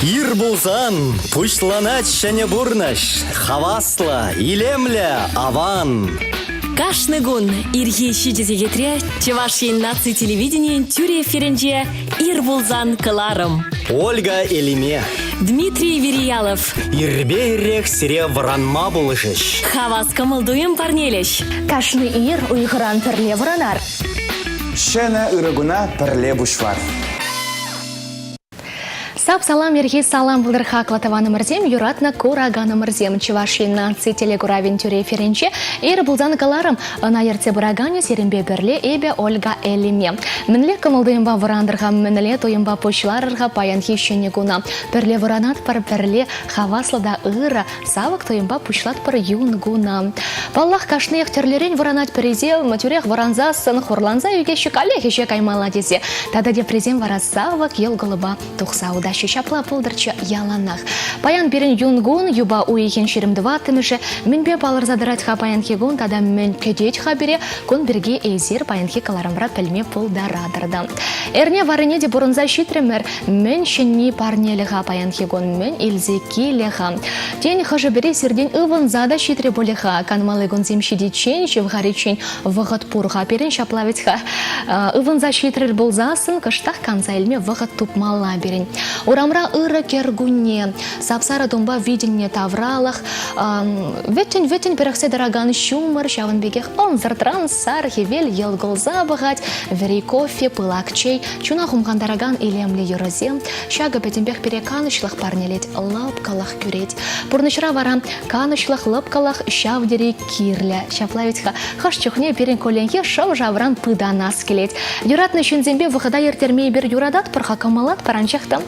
Ир пулсан пуҫланать ҫӗнӗ пурнӑҫ. Хаваслӑ, илемлӗ, аван. Кашни кун ирхи 7 сехетре Чӑваш Ен наци телевиденийӗн тӳрӗ эфирӗнче «Ир пулсан» кӑларӑм. Ольга Элиме. Дмитрий Вериялов. Ирпе ирех сире вӑранма пулӑшӗҫ. Хавас кӑмӑл-туйӑм парнелӗҫ. Кашни ир уйӑхран пӗрле вӑранар. Ҫӗнӗ ырӑ куна пӗрле пуҫлар. Сап салам ирхи салам пултӑр хаклӑ тӑванӑмӑрсем, юратнӑ кураканӑмӑрсем. Чӑваш Ен наци телекуравӗн тӳре эфирӗнче ир пулсан кӑларӑм. Ӑна ертсе пыраканӗ сирӗнпе пӗрле эпӗ Ольга Элиме. Мӗнле кӑмӑл-туйӑмпа вӑрантӑр-ха, мӗнле туйӑмпа пуҫларӑр-ха паянхи ҫӗнӗ куна? Пӗрле вӑранатпӑр, пӗрле хаваслӑ та ырӑ, савӑк туйӑмпа пуҫлатпӑр юн куна. Паллах, кашниех тӗрлӗрен вӑранать пӗрисем, тӳрех вӑрансассӑн хурланса ӳкеҫҫӗ, каллех ӗҫе каймалла тесе. Тата теприсем вара савӑк йӑл-кулӑпа тухса утаҫҫӗ. Ҫапла пултӑрччӗ яланах. Паян пирӗн юн кун, юпа уйӑхӗн 24-мӗшӗ. Мӗнпе палӑрса тӑрать-ха паянхи кун тата мӗн кӗтет-ха пире? Кун пирки эсир паянхи кӑларӑмра пӗлме пултаратӑр та. Эрне варрине те пурӑнса ҫитрӗмӗр. Мӗн ҫӗнни парнелӗ-ха паянхи кун, мӗн илсе килӗ-ха? Тен, хӑшӗ-пӗри сиртен ывӑнса та ҫитрӗ пулӗ-ха. Канмалли кунсем ҫитиччен, ҫывхариччен вӑхӑт пур-ха пирӗн, ҫапла вӗт-ха. Ывӑнса ҫитрӗр пулсассӑн кӑштах канса илме вӑхӑт тупмалла пирӗн. Урамра ырӑ кӗркунне, сап-сарӑ тумпа витӗннӗ тавралӑх, вӗттӗн-вӗттӗн пӗрӗхсе тӑракан ҫумӑр, ҫавӑн пекех ӑнсӑртран сар хӗвел йӑлкӑлса пӑхать, вӗри кофе, пылак чей, Чуна хумхантаракан илемлӗ юрӑсем, ҫакӑ пӗтӗмпех пире канӑҫлӑх парнелет, лӑпкӑлӑх кӳрет. Пурнӑҫра вара канӑҫлӑх, лӑпкӑлӑх ҫав тери кирлӗ. Ҫапла вӗт-ха, хӑш чухне пирӗн кулленхи шӑв-шавран пытанас килет. Юратнӑ ҫынсемпе вӑхӑта ирттерме эпир юрататпӑр-ха, кӑмӑллатпӑр, анчах та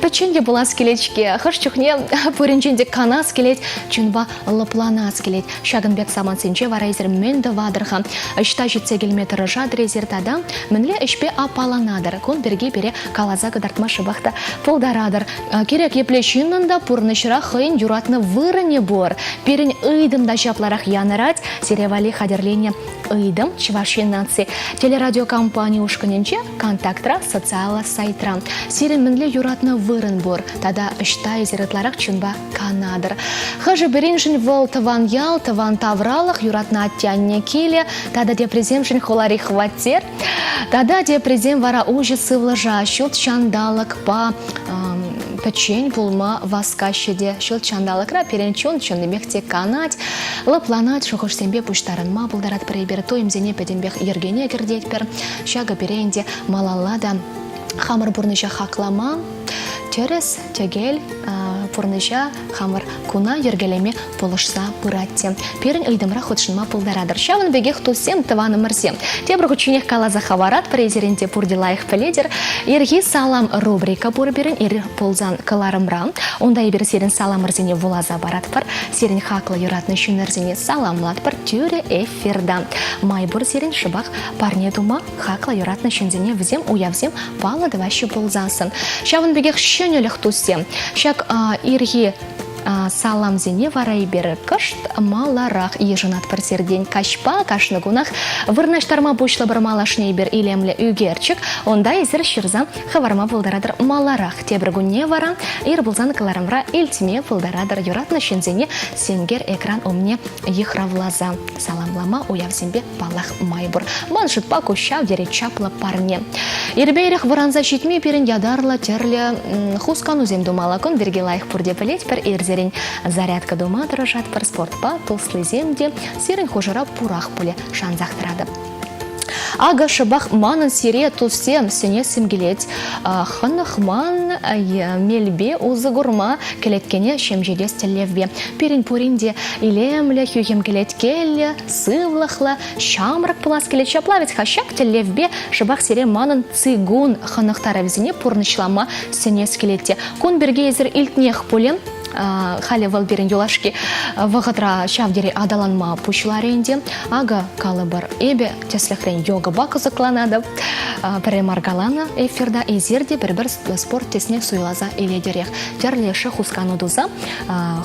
пӗччен те пулас килет-ҫке. Хӑш чухне пуринчен те канас килет, чунпа лӑпланас килет. Ҫакӑн пек самантсенче вара эсир мӗн тӑватӑр-ха? Ӑҫта ҫитсе килме тӑрӑшатӑр эсир тата мӗнле ӗҫпе аппаланатӑр? Кун пирки пире каласа кӑтартма шӑпах та пултаратӑр. Кирек епле ҫыннӑн та пурнӑҫра хӑйӗн юратнӑ вырӑнӗ пур. Пирӗн ыйтӑм та ҫапларах янӑрать. Сире валли хатӗрленӗ ыйтӑм Чӑваш Ен наци телерадиокомпани ушкӑнӗнче Контактра социаллӑ сайтра. Сирӗн мӗнле юратнӑ вырӑн пур тата ӑҫта эсир ытларах чунпа канатӑр. Хӑшӗ-пӗриншӗн вӑл тӑван ял, тӑван тавралӑх, юратнӑ атте-анне килӗ, тата теприсемшӗн хулари хваттер, тата теприсем вара уҫӑ сывлӑша, ҫут ҫанталӑкпа пӗччен пулма васкаҫҫӗ те. Ҫут ҫанталӑкра пирӗн чун чӑннипех те канать, лӑпланать, шухӑшсемпе пуҫтарӑнма пултаратпӑр эпир, туйӑмсене пӗтӗмпех йӗркене кӗртетпӗр. Ҫакӑ пире ӗнтӗ малалла та хамӑр пурнӑҫа хаклама, тӗрӗс, тӗкел пурнӑҫа хамӑр куна йӗркелеме пулӑшса пырать те. Пирӗн ыйтӑмра хутшӑнма пултаратӑр. Ҫавӑн пекех туссем, тӑванӑмӑрсем. Тепӗр хутченех каласа хӑваратпӑр, эсир ӗнтӗ пурте лайӑх пӗлетӗр. Ирхи салам рубрика пур пирӗн ир пулсан кӑларӑмра. Унта эпир сирӗн саламӑрсене вуласа паратпӑр, сирӗн хаклӑ юратнӑ ҫыннӑрсене саламлатпӑр тӳрӗ эфирта. Май пур сирӗн шӑпах парне тума хаклӑ юратнӑ ҫынсене вӗсем уявсем паллӑ тӑваҫҫӗ пулсассӑн. Ҫавӑн пекех ҫӗнӗлӗх туссем. Ҫак ирхи саламсене вара эпир кӑшт маларах йышӑнатпӑр сиртен. Каҫпа кашни кунах вырнаҫтарма пуҫлӑпӑр малашне эпир илемлӗ ӳкерчӗк. Унта эсир ҫырса хӑварма пултаратӑр маларах. Тепӗр кунне вара ир пулсан кӑларӑмра илтме пултаратӑр юратнӑ ҫынсене сенкер экран умне йыхравласа саламлама уявсемпе паллах май пур. Ман шутпа ку ҫав тери чаплӑ парне. Ирпе ирех вӑранса ҫитме пирӗн ятарлӑ тӗрлӗ хусканусем тумалла. Кун пирки лайӑх пурте пӗлетпӗр. Ирсерен зарядка тума тӑрӑшатпӑр. Спортпа туслисем те сирӗн хушӑра пурах пулӗ, шансах тӑратӑп. Акӑ шӑпах манӑн сире туссем сӗнессӗм килет. Хӑнӑхман мелпе усӑ курма кӗлеткене ҫемҫетес тӗллевпе. Пирӗн пурин те илемлӗ, хӳхӗм кӗлеткеллӗ, сывлӑхлӑ, ҫамрӑк пулас килет. Ҫапла вӗт-ха ҫак тӗллевпе шӑпах сире манӑн цигун хӑнӑхтарӑвӗсене пурнӑҫлама сӗнес килет те. Кун пирки эсир илтнех пулӗ. Халӗ вӑл пирӗн юлашки вӑхӑтра ҫав тери аталанма пуҫларӗ ӗнтӗ. Акӑ, калӑпӑр, эпӗ тӗслӗхрен йогӑпа кӑсӑкланатӑп. Пӗрре мар каланӑ эфирта эсир те пӗр-пӗр спорт тӗсне суйласа илетӗрех. Тӗрлӗ хускану туса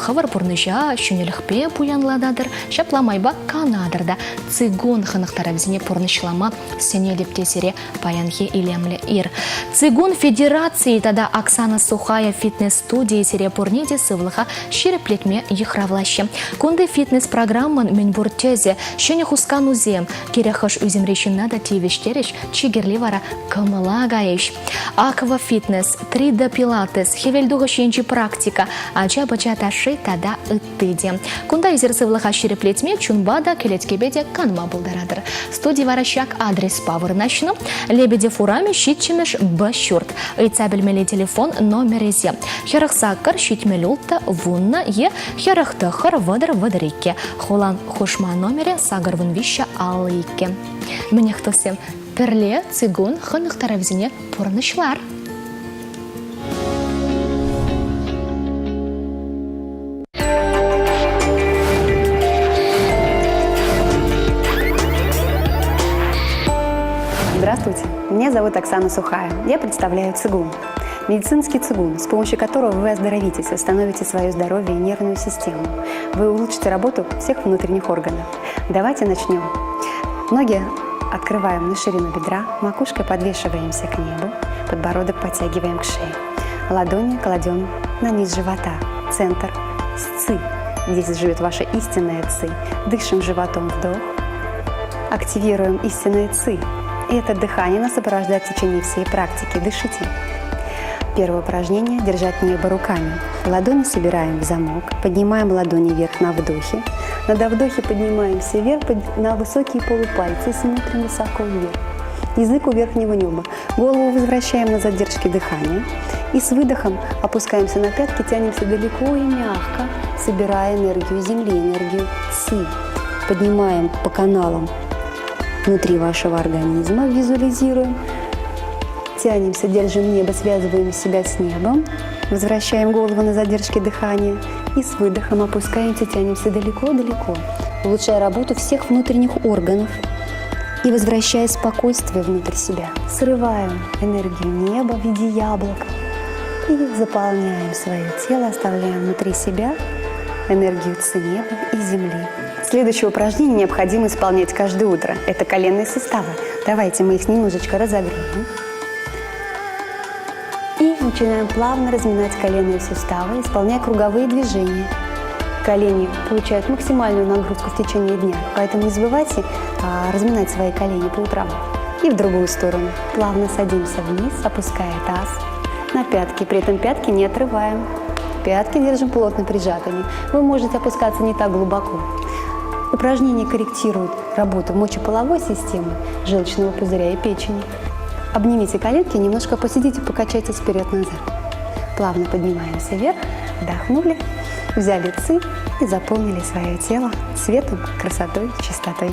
хӑвӑр пурнӑҫа ҫӗнӗлӗхпе пуянлататӑр, ҫапла майпа канатӑр та цигун хӑнӑхтарӑвӗсене пурнӑҫлама сӗнетӗп те сире паянхи илемлӗ ир. Цигун федерацийӗ тата Оксана Сухая фитнес-студийӗ сире пурне те сывлӑха ҫирӗплетме йыхравлаҫҫӗ. Кунти фитнес-программӑн мӗнпур тӗсӗ, ҫӗнӗ хусканусем, кирек хӑш ӳсӗмри ҫынна та тивӗҫтерӗҫ, чи кирли вара кӑмӑла кайӗҫ. Аква-фитнес, 3D-пилатес, хӗвелтухӑҫ енчи практика, ача-пӑча ташши тата ытти те. Кунта эсир сывлӑха ҫирӗплетме чунпа та, кӗлеткепе те канма пултаратӑр. Студи вара ҫак адреспа вырнаҫнӑ. Лебедев урамӗ ҫиччӗмӗш Б ҫурт. Ыйтса пӗлмелли телефон номерӗсем: 48 76 10 е 49 30 32. Хулан хушма номерӗ 83 52. Мӗнех, туссем, пӗрле цигун хӑнӑхтарӑвӗсене пурнӑҫлар. Здравствуйте, меня зовут Оксана Сухая. Я представляю цигун. Медицинский цигун, с помощью которого вы оздоровитесь, восстановите свое здоровье и нервную систему. Вы улучшите работу всех внутренних органов. Давайте начнем. Ноги открываем на ширину бедра, макушкой подвешиваемся к небу, подбородок подтягиваем к шее. Ладони кладем на низ живота, центр ци. Здесь живет ваша истинная ци. Дышим животом вдох, активируем истинное ци. И это дыхание нас сопровождает в течение всей практики. Дышите. Первое упражнение – держать небо руками. Ладони собираем в замок, поднимаем ладони вверх на вдохе. На вдохе поднимаемся вверх на высокие полупальцы, смотрим высоко вверх. Язык у верхнего неба. Голову возвращаем на задержке дыхания. И с выдохом опускаемся на пятки, тянемся далеко и мягко, собирая энергию Земли, энергию Ци. Поднимаем по каналам внутри вашего организма, визуализируем. Тянемся, держим небо, связываем себя с небом. Возвращаем голову на задержке дыхания. И с выдохом опускаемся, тянемся далеко-далеко, улучшая работу всех внутренних органов и возвращая спокойствие внутрь себя. Срываем энергию неба в виде яблока и заполняем свое тело, оставляем внутри себя энергию неба и земли. Следующее упражнение необходимо исполнять каждое утро. Это коленные суставы. Давайте мы их немножечко разогреем. И начинаем плавно разминать коленные суставы, исполняя круговые движения. Колени получают максимальную нагрузку в течение дня, поэтому не забывайте разминать свои колени по утрам. И в другую сторону. Плавно садимся вниз, опуская таз на пятки. При этом пятки не отрываем. Пятки держим плотно прижатыми. Вы можете опускаться не так глубоко. Упражнение корректирует работу мочеполовой системы, желчного пузыря и печени. Обнимите коленки, немножко посидите, покачайтесь вперед-назад. Плавно поднимаемся вверх, вдохнули, взяли ци и заполнили свое тело светом, красотой, чистотой.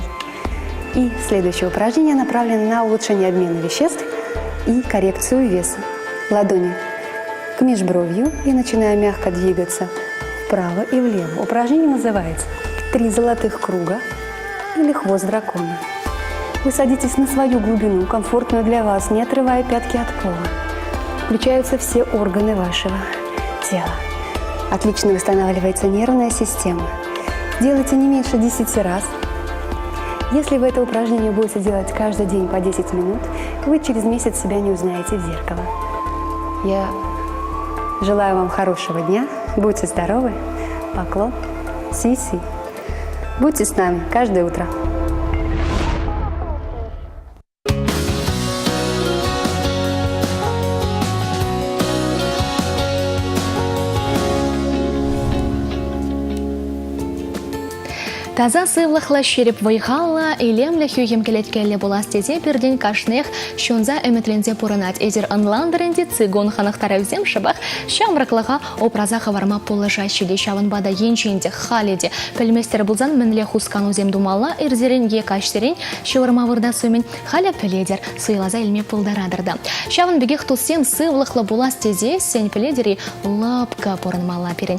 И следующее упражнение направлено на улучшение обмена веществ и коррекцию веса. Ладони к межбровью и начинаем мягко двигаться вправо и влево. Упражнение называется «Три золотых круга» или «Хвост дракона». Вы садитесь на свою глубину, комфортную для вас, не отрывая пятки от пола. Включаются все органы вашего тела. Отлично восстанавливается нервная система. Делайте не меньше 10 раз. Если вы это упражнение будете делать каждый день по 10 минут, вы через месяц себя не узнаете в зеркало. Я желаю вам хорошего дня. Будьте здоровы. Поклон. Си-си. Будьте с нами каждое утро. Таса сывлӑхлӑ, ҫирӗп вӑй-халлӑ, илемлӗ хӳхӗм кӗлеткеллӗ пулас тесе пиртен кашниех ҫунса ӗмӗтленсе пурӑнать. Эсир ӑнлантӑр ӗнтӗ, цигун хӑнӑхтарӑвӗсем шӑпах ҫамрӑклӑха упраса хӑварма пулӑшаҫҫӗ те. Ҫавӑнпа та енчен те, халӗ те пӗлместӗр пулсан мӗнле хусканусем тумалла ирсерен е каҫсерен ҫывӑрма выртас умӗн халӗ пӗлетӗр, суйласа илме пултаратӑр та. Ҫавӑн пекех туссем сывлӑхлӑ пулас тесессӗн пӗлетӗр-и, лӑпкӑ пурӑнмалла пирӗн.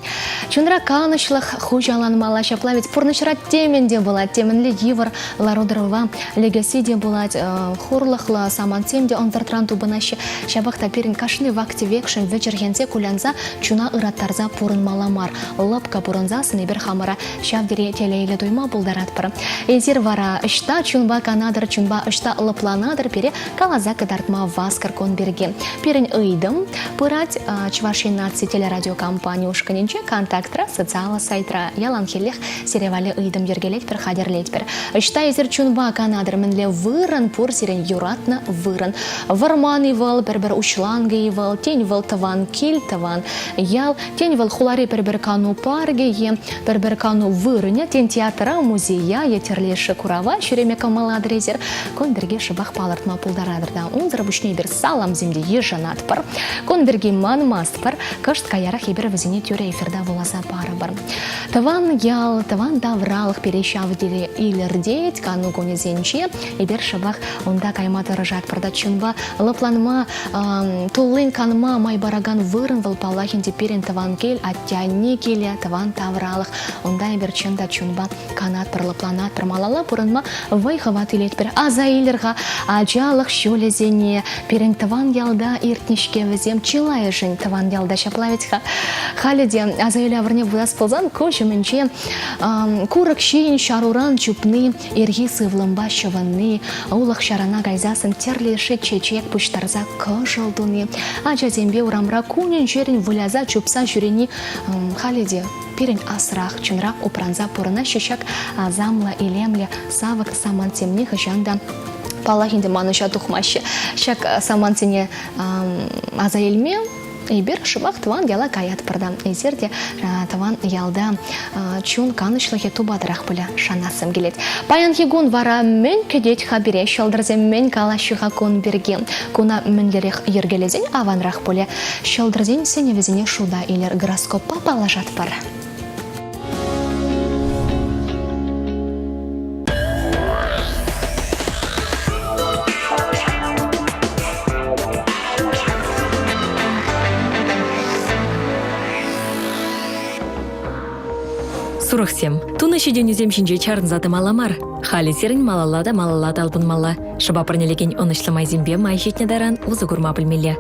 Чунра канӑҫлӑх хуҫаланмалла ҫапла ведь пурнӑҫра темӗн те пулать, темӗнле йывӑр лару-тӑрӑва лекесси те пулать, хурлӑхлӑ самантсем те ӑнсӑртран тупӑнаҫҫӗ. Ҫапах та пирӗн кашни вак-тӗвекшӗн вӗчӗрхенсе кулянса чуна ыраттарса пурӑнмалла мар. Лӑпкӑ пурӑнсассӑн эпир хамӑра ҫав тери телейлӗ туйма пултаратпӑр. Эсир вара ӑҫта чунпа канатӑр, чунпа ӑҫта лӑпланатӑр пире каласа кӑтартма васкӑр кун пирки. Пирӗн ыйтӑм пырать Чӑваш Ен наци телерадиокомпани ушкӑнӗнче Контактра социаллӑ сайтра яланхиллех сире валли ыйтӑм йӗркелетпӗр, хатӗрлетпӗр. Ӑҫта эсир чунпа канатӑр, мӗнле вырӑн пур сирӗн юратнӑ вырӑн? Вӑрман-и вӑл, пӗр-пӗр уҫланкӑ-и вӑл, тен вӑл тӑван кил, тӑван ял, тен вӑл хулари пӗр-пӗр кану паркӗ е пӗр-пӗр кану вырӑнӗ, тен театра, музея е тӗрлӗ курава ҫӳреме кӑмӑллатӑр эсир. Кун пирки шӑпах палӑртма пултаратӑр та. Унсӑр пуҫне эпир саламсем те йышӑнатпӑр. Кун пирки манмастпӑр. Кӑшт каярах эпир вӗсене тӳрӗ эфирта вуласа парӑпӑр. Тӑван ял, тӑван тавралӑх пире ҫав тери илӗртет. Кану кунӗсенче эпир шӑпах унта кайма тӑрӑшатпӑр та чунпа лӑпланма, туллин канма май паракан вырӑн вӑл, паллах ӗнтӗ, пирӗн тӑван кил, атте-анне килӗ, тӑван тавралӑх. Унта эпир чӑн та чунпа канатпӑр, лӑпланатпӑр, малалла пурӑнма вӑй-хӑват илетпӗр. Аса илер-ха ачалӑх ҫулӗсене. Пирӗн тӑван ялта иртнӗ-ҫке вӗсем чылайӑшӗн тӑван ялта ҫапла вӗт-ха. Халӗ те аса илӳ авӑрне пулас пулсан куҫ умӗнче курӑк ҫийӗн ҫаруран чупни, ирхи сывлӑмпа ҫӑвӑнни, улӑх-ҫарана кайсассӑн тӗрлӗ йышши чечек пуҫтарса кӑшӑл туни, ачасемпе урамра кунӗн-ҫӗрӗн выляса чупса ҫӳрени халӗ те пирӗн асрах, чунра упранса пурӑнаҫҫӗ ҫак асамлӑ, илемлӗ, савӑк самантсем нихӑҫан та паллах ӗнтӗ манӑҫа тухмаҫҫӗ. Ҫак самантсене аса илме эпир шӑпах тӑван яла каятпӑр та. Эсир те тӑван ялта чун канӑҫлӑхӗ тупатӑрах пулӗ шанассӑм килет. Паянхи кун вара мӗн кӗтет-ха пире ҫӑлтӑрсем мӗн калаҫҫӗ-ха кун пирки? Куна мӗнлерех йӗркелесен аванрах пулӗ. Ҫӑлтӑрсен сӗнӗвӗсене шута илер гороскоппа паллашатпӑр. Сурӑхсем, тунӑ ҫитӗнӳсем ҫинче чарӑнса тӑмалла мар. Халӗ сирӗн малалла та малалла талпӑнмалла. Шӑпа парнелекен ӑнӑҫлӑ майсемпе май ҫитнӗ таран усӑ курма пӗлмелле.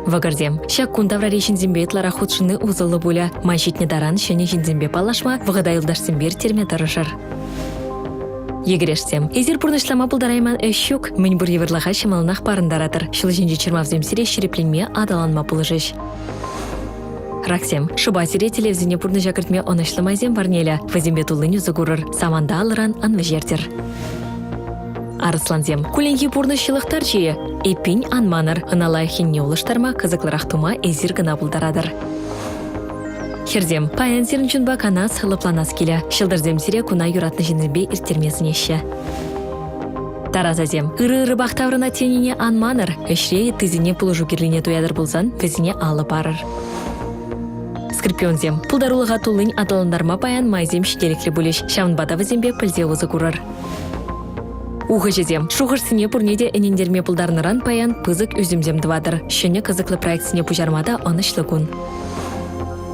Вӑкӑрсем. Ҫак кун таврари ҫынсемпе ытларах хутшӑнни усӑллӑ пулӗ. Май ҫитнӗ таран ҫӗнӗ ҫынсемпе паллашма, вӑхӑта юлташсемпе ирттерме тӑрӑшӑр. Йӗкӗрешсем. Эсир пурнӑҫлама пултарайман ӗҫ ҫук. Мӗн пур йывӑрлӑха ҫӑмӑллӑнах парӑнтаратӑр. Ҫул ҫинчи чӑрмавсем сире ҫирӗпленме, аталанма пулӑшӗҫ. Раксем. Шӑпа сире тӗллевсене пурнӑҫа кӗртме ӑнӑҫлӑ майсем парнелӗ. Вӗсемпе туллин усӑ курӑр. Саманта алӑран ан вӗҫертӗр. Арӑслансем. Кулленхи пурнӑҫ ҫылӑхтарчӗ-и? Эппин, ан манӑр. Ӑна лайӑх енне улӑштарма, кӑсӑклӑрах тума эсир кӑна пултаратӑр. Хӗрсем, паян сирӗн чунпа канас, лӑпланас килӗ. Ҫӑлтӑрсем сире куна юратнӑ ҫынсемпе ирттерме сӗнеҫҫӗ. Тарасасем, ырӑ-ырӑпах таврӑнать тенине ан манӑр. Ӗҫре ыттисене пулӑшу кирлине туятӑр пулсан вӗсене алӑ парӑр. Скорпионсем, пултарулӑха туллин аталантарма паян майсем ҫителӗклӗ пулӗҫ. Ҫавӑнпа та вӗсемпе пӗлсе усӑ курӑр. Ухӑҫӑсем, шухӑшсене пурне те ӗнентерме пултарнӑран паян пысӑк ӳсӗмсем тӑватӑр. Ҫӗнӗ кӑсӑклӑ проектсене пуҫарма та ӑнӑҫлӑ кун.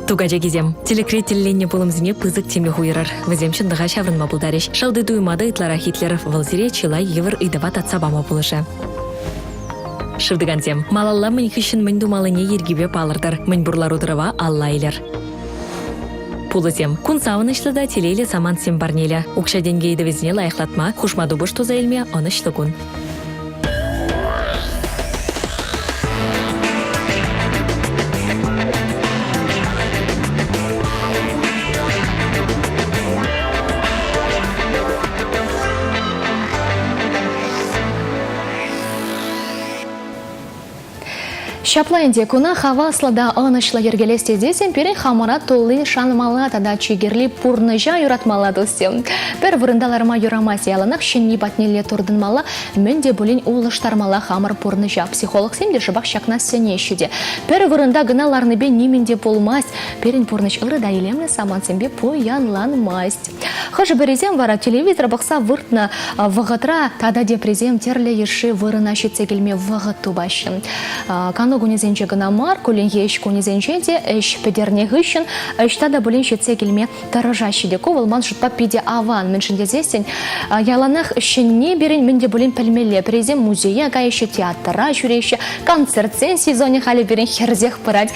Тукачакисем, тӗлӗкре тӗлленнӗ пулӑмсене пысӑк тимлӗх уйӑрӑр. Вӗсем чӑнлӑха ҫаврӑнма пултарӗҫ. Шалти туйӑма та ытларах итлӗр. Вӑл сире чылай йывӑр ыйтӑва татса пама пулӑшӗ. Шывтӑкансем, малалла мӗн хыҫҫӑн мӗн тумаллине йӗркипе палӑртӑр. Мӗн пур лару-тӑрӑва алла илӗр. Пулӑсем. Кун савӑнӑҫлӑ та телейлӗ самантсем парнелӗ. Укҫа-тенкӗ ыйтӑвӗсене лайӑхлатма, хушма тупӑш туса илме ӑнӑҫлӑ кун. Ҫапла ӗнтӗ, куна хаваслӑ та ӑнӑҫлӑ йӗркелес тесен пирӗн хамӑра туллин шанмалла тата чи кирли пурнӑҫа юратмалла, туссем. Пӗр вырӑнта ларма юрамасть, яланах ҫӗнни патнелле туртӑнмалла, мӗн те пулин улӑштармалла хамӑр пурнӑҫа. Психологсем те шӑпах ҫакна сӗнеҫҫӗ те. Пӗр вырӑнта кӑна ларнипе нимӗн те пулмасть. Пирӗн пурнӑҫ ырӑ та илемлӗ самантсемпе пуянланмасть. Хӑшӗ-пӗрисем вара телевизор пӑхса выртнӑ вӑхӑтра тата теприсем тӗрлӗ йышши вырӑна ҫитсе килме вӑхӑт тупаҫҫӗ. Кану кунӗсенче кӑна мар, кулленхи ӗҫ кунӗсенче те ӗҫ пӗтернӗ хыҫҫӑн ӑҫта та пулин ҫитсе килме тӑрӑшаҫҫӗ те. Ку вӑл ман шутпа питӗ аван, мӗншӗн тесессӗн яланах ҫӗнни пирӗн мӗн те пулин пӗлмелле. Пӗрисем музее каяҫҫӗ, театра ҫӳреҫҫӗ, концертсен сезонӗ халӗ пирӗн хӗрсех пырать.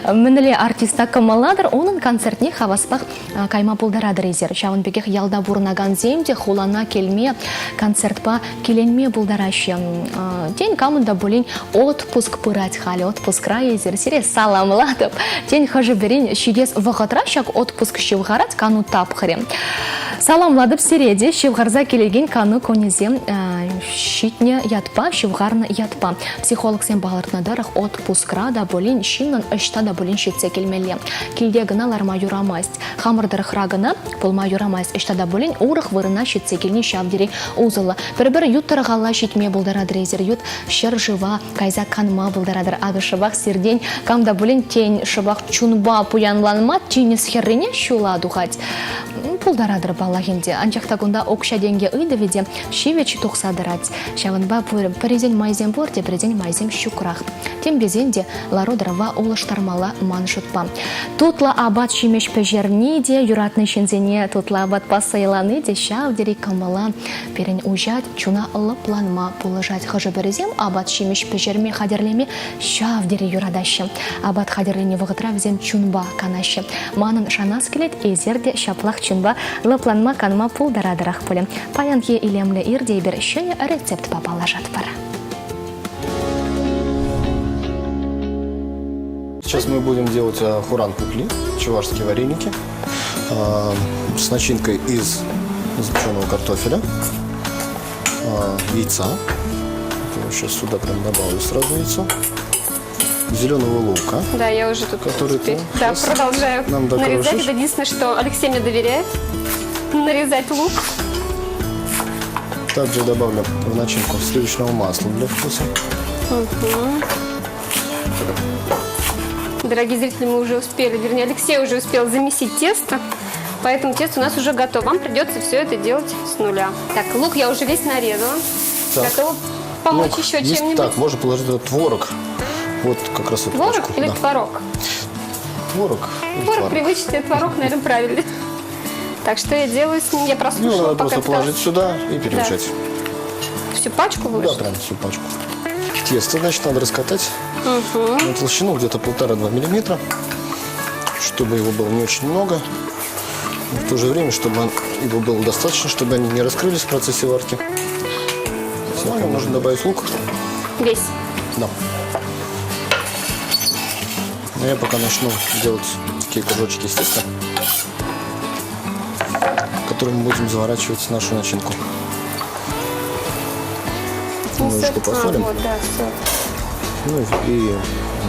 Мӗнле артиста кӑмӑллатӑр, унӑн концертне хаваспах кайма пултаратӑр эсир. Ҫавӑн пекех ялта пурӑнакансем те хулана килме, концертпа киленме пултараҫҫӗ. Тен, камӑн та пулин отпуск пырать халӗ, отпускра эсир. Сире саламлатӑп. Тен, хӑшӗ-пӗрин ҫитес вӑхӑтра ҫак отпуск ҫывхарать кану тапхӑрӗ. Саламлатӑп сире те ҫывхарса килекен кану кунӗсем ҫитнӗ ятпа, ҫывхарнӑ ятпа. Психологсем палӑртнӑ тӑрӑх, отпускра та пулин ҫыннӑн ӑҫта та пулин ҫитсе килмелле. Килте кӑна ларма юрамасть. Хамӑр тӑрӑхра кӑна пулма юрамасть. Ӑҫта та пулин урӑх вырӑна ҫитсе килни ҫав тери усӑллӑ. Пӗр-пӗр ют тӑрӑхалла ҫитме пултаратӑр эсир, ют ҫӗршыва кайса канма пултаратӑр. Акӑ шӑпах сиртен кам та пулин, тен, шӑпах чунпа пуянланма тинӗс хӗррине ҫула тухать. Пултаратӑр паллах ӗнтӗ. Анчах та кунта укҫа-тенкӗ ыйтӑвӗ те ҫивӗч тухса тӑрать. Ҫавӑнпа пӗрисен майсем пур, теприсен майсем ҫукрах. Тем тесен те лару-тӑрӑва улӑштармалла ман шутпа. Тутлӑ апат-ҫимӗҫ пӗҫерни те, юратнӑ ҫынсене тутлӑ апатпа сӑйлани те ҫав тери кӑмӑла пирӗн уҫать, чуна лӑпланма пулӑшать. Хӑшӗ-пӗрисем апат-ҫимӗҫ пӗҫерме хатӗрлеме ҫав тери юратаҫҫӗ. Апат хатӗрленӗ вӑхӑтра вӗсем чунпа канаҫҫӗ. Манӑн шанас килет, эсир те ҫаплах чунпа лӑпланма канма пултаратӑрах пулӗ. Паянхи илемлӗ ир те эпир ҫӗнӗ рецептпа паллашатпӑр. Сейчас мы будем делать хуран кукли, чувашские вареники, с начинкой из запеченного картофеля, яйца. Сейчас сюда прям добавлю сразу яйцо. Зеленого лука. Да, я уже тут который теперь, ты да, продолжаю нам нарезать. Это единственное, что Алексей мне доверяет. Нарезать лук. Также добавлю в начинку сливочного масла для вкуса. Угу. Дорогие зрители, мы уже успели, вернее, Алексей уже успел замесить тесто, поэтому тесто у нас уже готово. Вам придется все это делать с нуля. Так, лук я уже весь нарезала. Так. Готова помочь Лук еще есть- чем-нибудь? Так, можно положить туда творог. Вот как раз эту Творог пачку. или Да. творог? Творог. или Творог привычный, творог, наверное, правильный. Так, что я делаю с ним? Я Ну, прослушала, надо пока просто положить сюда и перемешать. Всю пачку Да, выложить? прям всю пачку. Тесто, значит, надо раскатать на толщину где-то 1,5-2 миллиметра, чтобы его было не очень много. Но в то же время, чтобы его было достаточно, чтобы они не раскрылись в процессе варки. Всё, можно добавить лук. Весь. Да. Но я пока начну делать такие кружочки из теста, которыми будем заворачивать нашу начинку. Немножечко А, посолим. вот, да, все. Ну и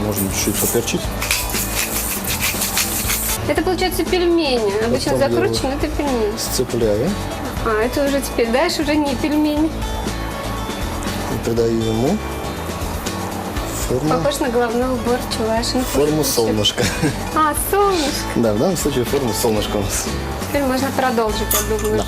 можно чуть-чуть поперчить. Это получается пельмени. Обычно Потом я закручены, это пельмени. Сцепляю А, это уже теперь дальше уже не пельмени. и придаю ему форму, Похож на головной убор чувашин. форму солнышка. А, солнышко. Да, в данном случае форму солнышка у нас. Теперь можно продолжить, я думаю. Да.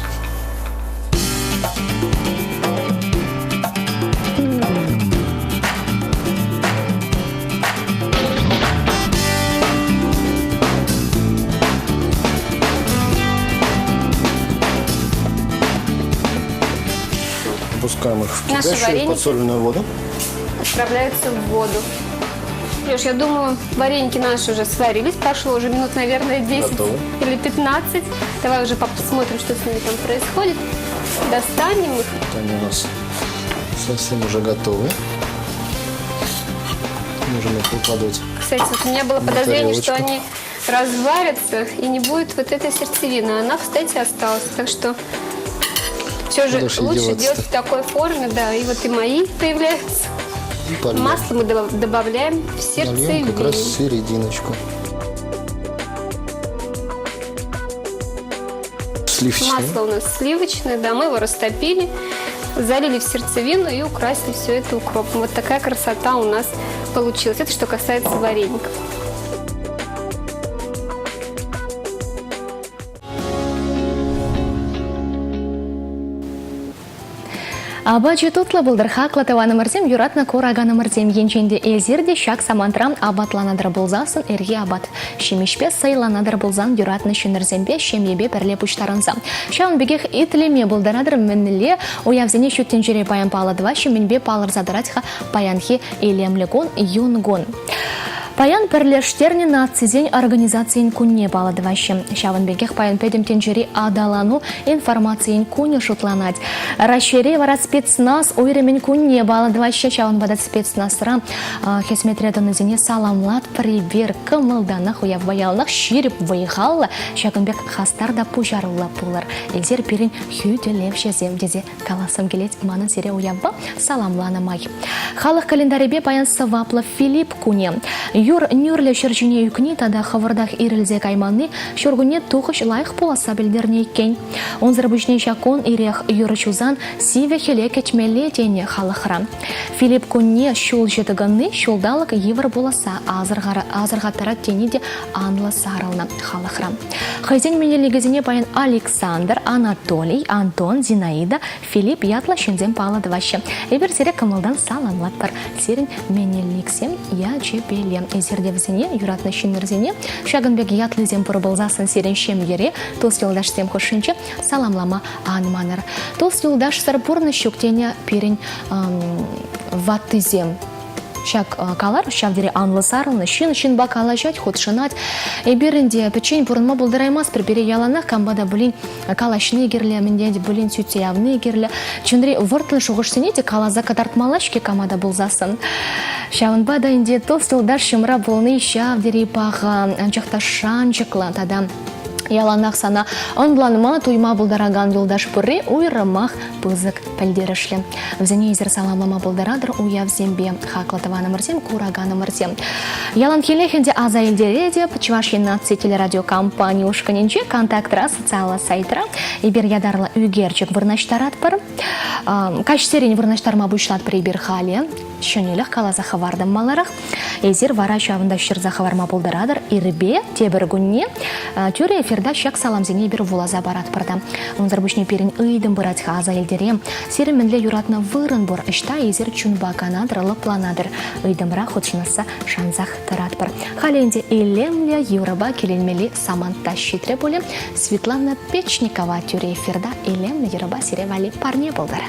Опускаем их в Наши кипящую вареники. подсоленную воду. Отправляются в воду. Леш, я думаю, вареники наши уже сварились. Прошло уже минут, наверное, 10 Готовы. или 15. Давай уже посмотрим, что с ними там происходит. Достанем их. Вот Они у нас совсем уже готовы. Можем их выкладывать. Кстати, вот у меня было На подозрение, что тарелочку. они разварятся и не будет вот этой сердцевины. Она, кстати, осталась. Так что все же Куда ж ей лучше деваться-то? делать в такой форме, да. И вот и мои появляются. Польем. Масло мы добавляем в Нальем как раз сердцевину. серединочку. Сливочное. Масло у нас сливочное, да, мы его растопили, залили в сердцевину и украсили все это укропом. Вот такая красота у нас получилась. Это что касается вареников. Апачӗ тутлӑ пултӑр, хаклӑ тӑванӑмӑрсем, юратнӑ кураканӑмӑрсем. Енчен те эсир те ҫак самантран апатланатӑр пулсассӑн, ирхи апат ҫимӗҫпе сӑйланатӑр пулсан, юратнӑ ҫыннӑрсемпе, ҫемьепе пӗрле пуҫтарӑнса. Ҫавӑн пекех итлеме пултаратӑр мӗнле уявсене ҫут тӗнчере паян паллӑ тӑваҫҫӗ, мӗнпе палӑрса тӑрать-ха паянхи илемлӗ кун, юн кун. Паян пӗрлештернӗ нацисен организацийӗн кунне паллӑ тӑваҫҫӗ. Ҫавӑн пекех паян пӗтӗм тӗнчери аталану информацийӗн кунӗ шутланать. Раҫҫейре вара спецназ уйрӑмӗн кунне паллӑ тӑваҫҫӗ. Ҫавӑнпа та спецназра хӗсметре тӑнисене саламлатпӑр эпир. Кӑмӑлтанах уявпа яланах ҫирӗп вӑй-халлӑ, ҫакӑн пек хастар та пуҫаруллӑ пулӑр. Эсир пирӗн хӳтӗлевҫӗсем тесе Калассӑм килет манӑн сире уявпа саламланӑ май. Халӑх календарӗпе паян сӑваплӑ Филипп кунӗ. Юр нӳрлӗ ҫӗр ҫине ӳкни тата хӑвӑртах ирӗлсе кайманни ҫуркунне тухӑҫ лайӑх пуласса пӗлтернӗ иккен. Унсӑр пуҫне ҫак кун ирех юр ҫусан сивӗ хӗле кӗтмелле тенӗ халӑхра. Филипп кунне ҫулҫӑ тӑкӑнни ҫулталӑк йывӑр пуласса асӑрхаттарать тени те анлӑ сарӑлнӑ халӑхра. Хӑйсен менелникӗсене паян Александр, Анатолий, Антон, Зинаида, Филипп ятлӑ ҫынсем паллӑ тӑваҫҫӗ. Эпир сире кӑмӑлтан саламлатпӑр. Сирӗн менелниксем ячӗпеле. Эсир те вӗсене, юратнӑ ҫыннӑрсене, ҫакӑн пек ятлисем пур пулсассӑн сирӗн ҫемьере, тус-юлташсем хушшинче саламлама ан манӑр. Тус-юлташсӑр пурнӑҫ ҫук тенӗ пирӗн ваттисем. Ҫак калар ҫав тери анлӑ сарӑлнӑ. Ҫын ҫынпа калаҫать, хутшӑнать. Эпир ӗнтӗ пӗччен пурӑнма пултараймастпӑр. Пире яланах кампа та пулин калаҫни кирлӗ, мӗнте те пулин сӳтсе явни кирлӗ. Чунри вӑрттӑн шухӑшсене те каласа кӑтартмалла-ҫке кама та пулсассӑн. Ҫавӑнпа та ӗнтӗ тус-юлташ ҫумра пулни ҫав тери паха, анчах та шанчӑклӑ тата яланах сана ӑнланма, туйма пултаракан юлташ пурри уйрӑмах пысӑк пӗлтерӗшлӗ. Вӗсене эсир саламлама пултаратӑр уявсемпе, хаклӑ тӑванӑмӑрсем, кураканӑмӑрсем. Яланхиллех ӗнтӗ аса илтеретӗп, Чӑваш Ен наци телерадиокомпани ушкӑнӗнче Контактра социаллӑ сайтра эпир ятарлӑ ӳкерчӗк вырнаҫтаратпӑр. Каҫсерен вырнаҫтарма пуҫлатпӑр эпир халӗ. Ҫӗнӗлӗх каласа хӑвартӑм маларах. Эсир вара ҫавӑнта ҫырса хӑварма пултаратӑр. Ирпе тепӗр кунне тӳрӗ эфирта ҫак саламсене эпир вуласа паратпӑр та. Унсӑр пуҫне пирӗн ыйтӑм пырать-ха аса илтерем. Сирӗн мӗнле юратнӑ вырӑн пур, ӑҫта эсир чунпа канатӑр, лӑпланатӑр? Ыйтӑмра хутшӑнасса шансах тӑратпӑр. Халӗ ӗнтӗ илемлӗ юрӑпа киленмелли самант та ҫитрӗ пулӗ. Светлана Печникова тӳрӗ эфирта илемлӗ юрӑпа сире валли парне пултӑр.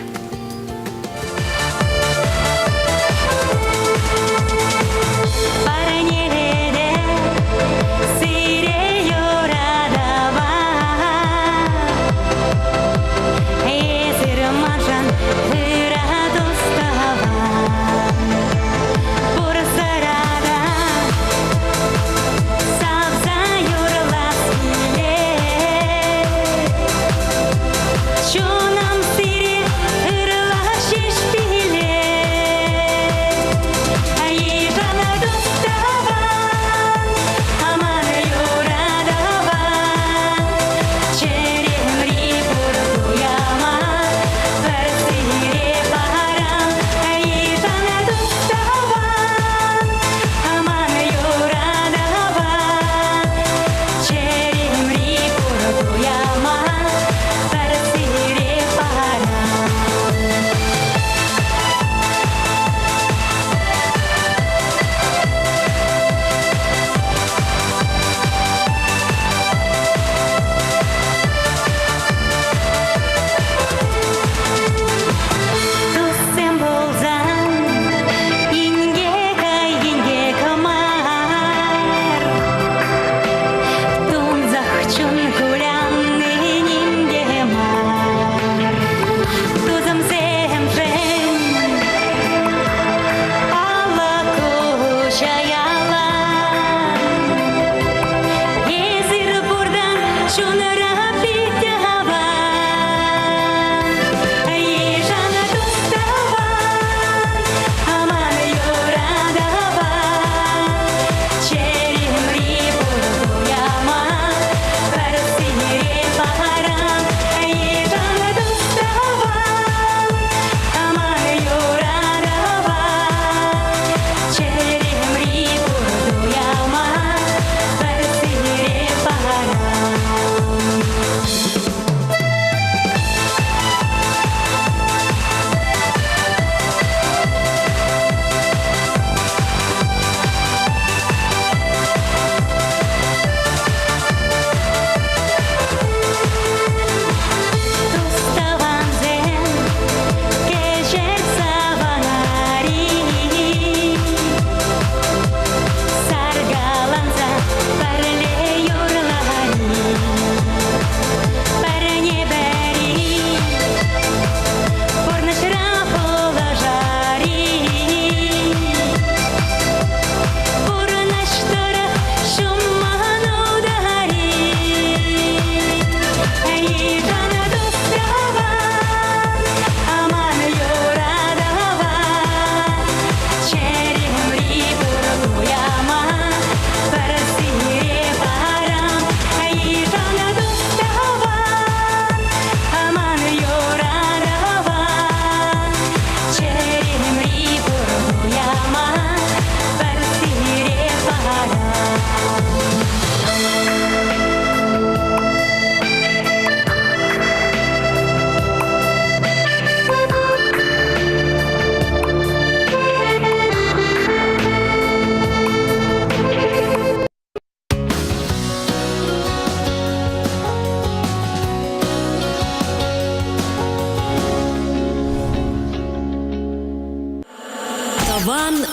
Чунӑм сире.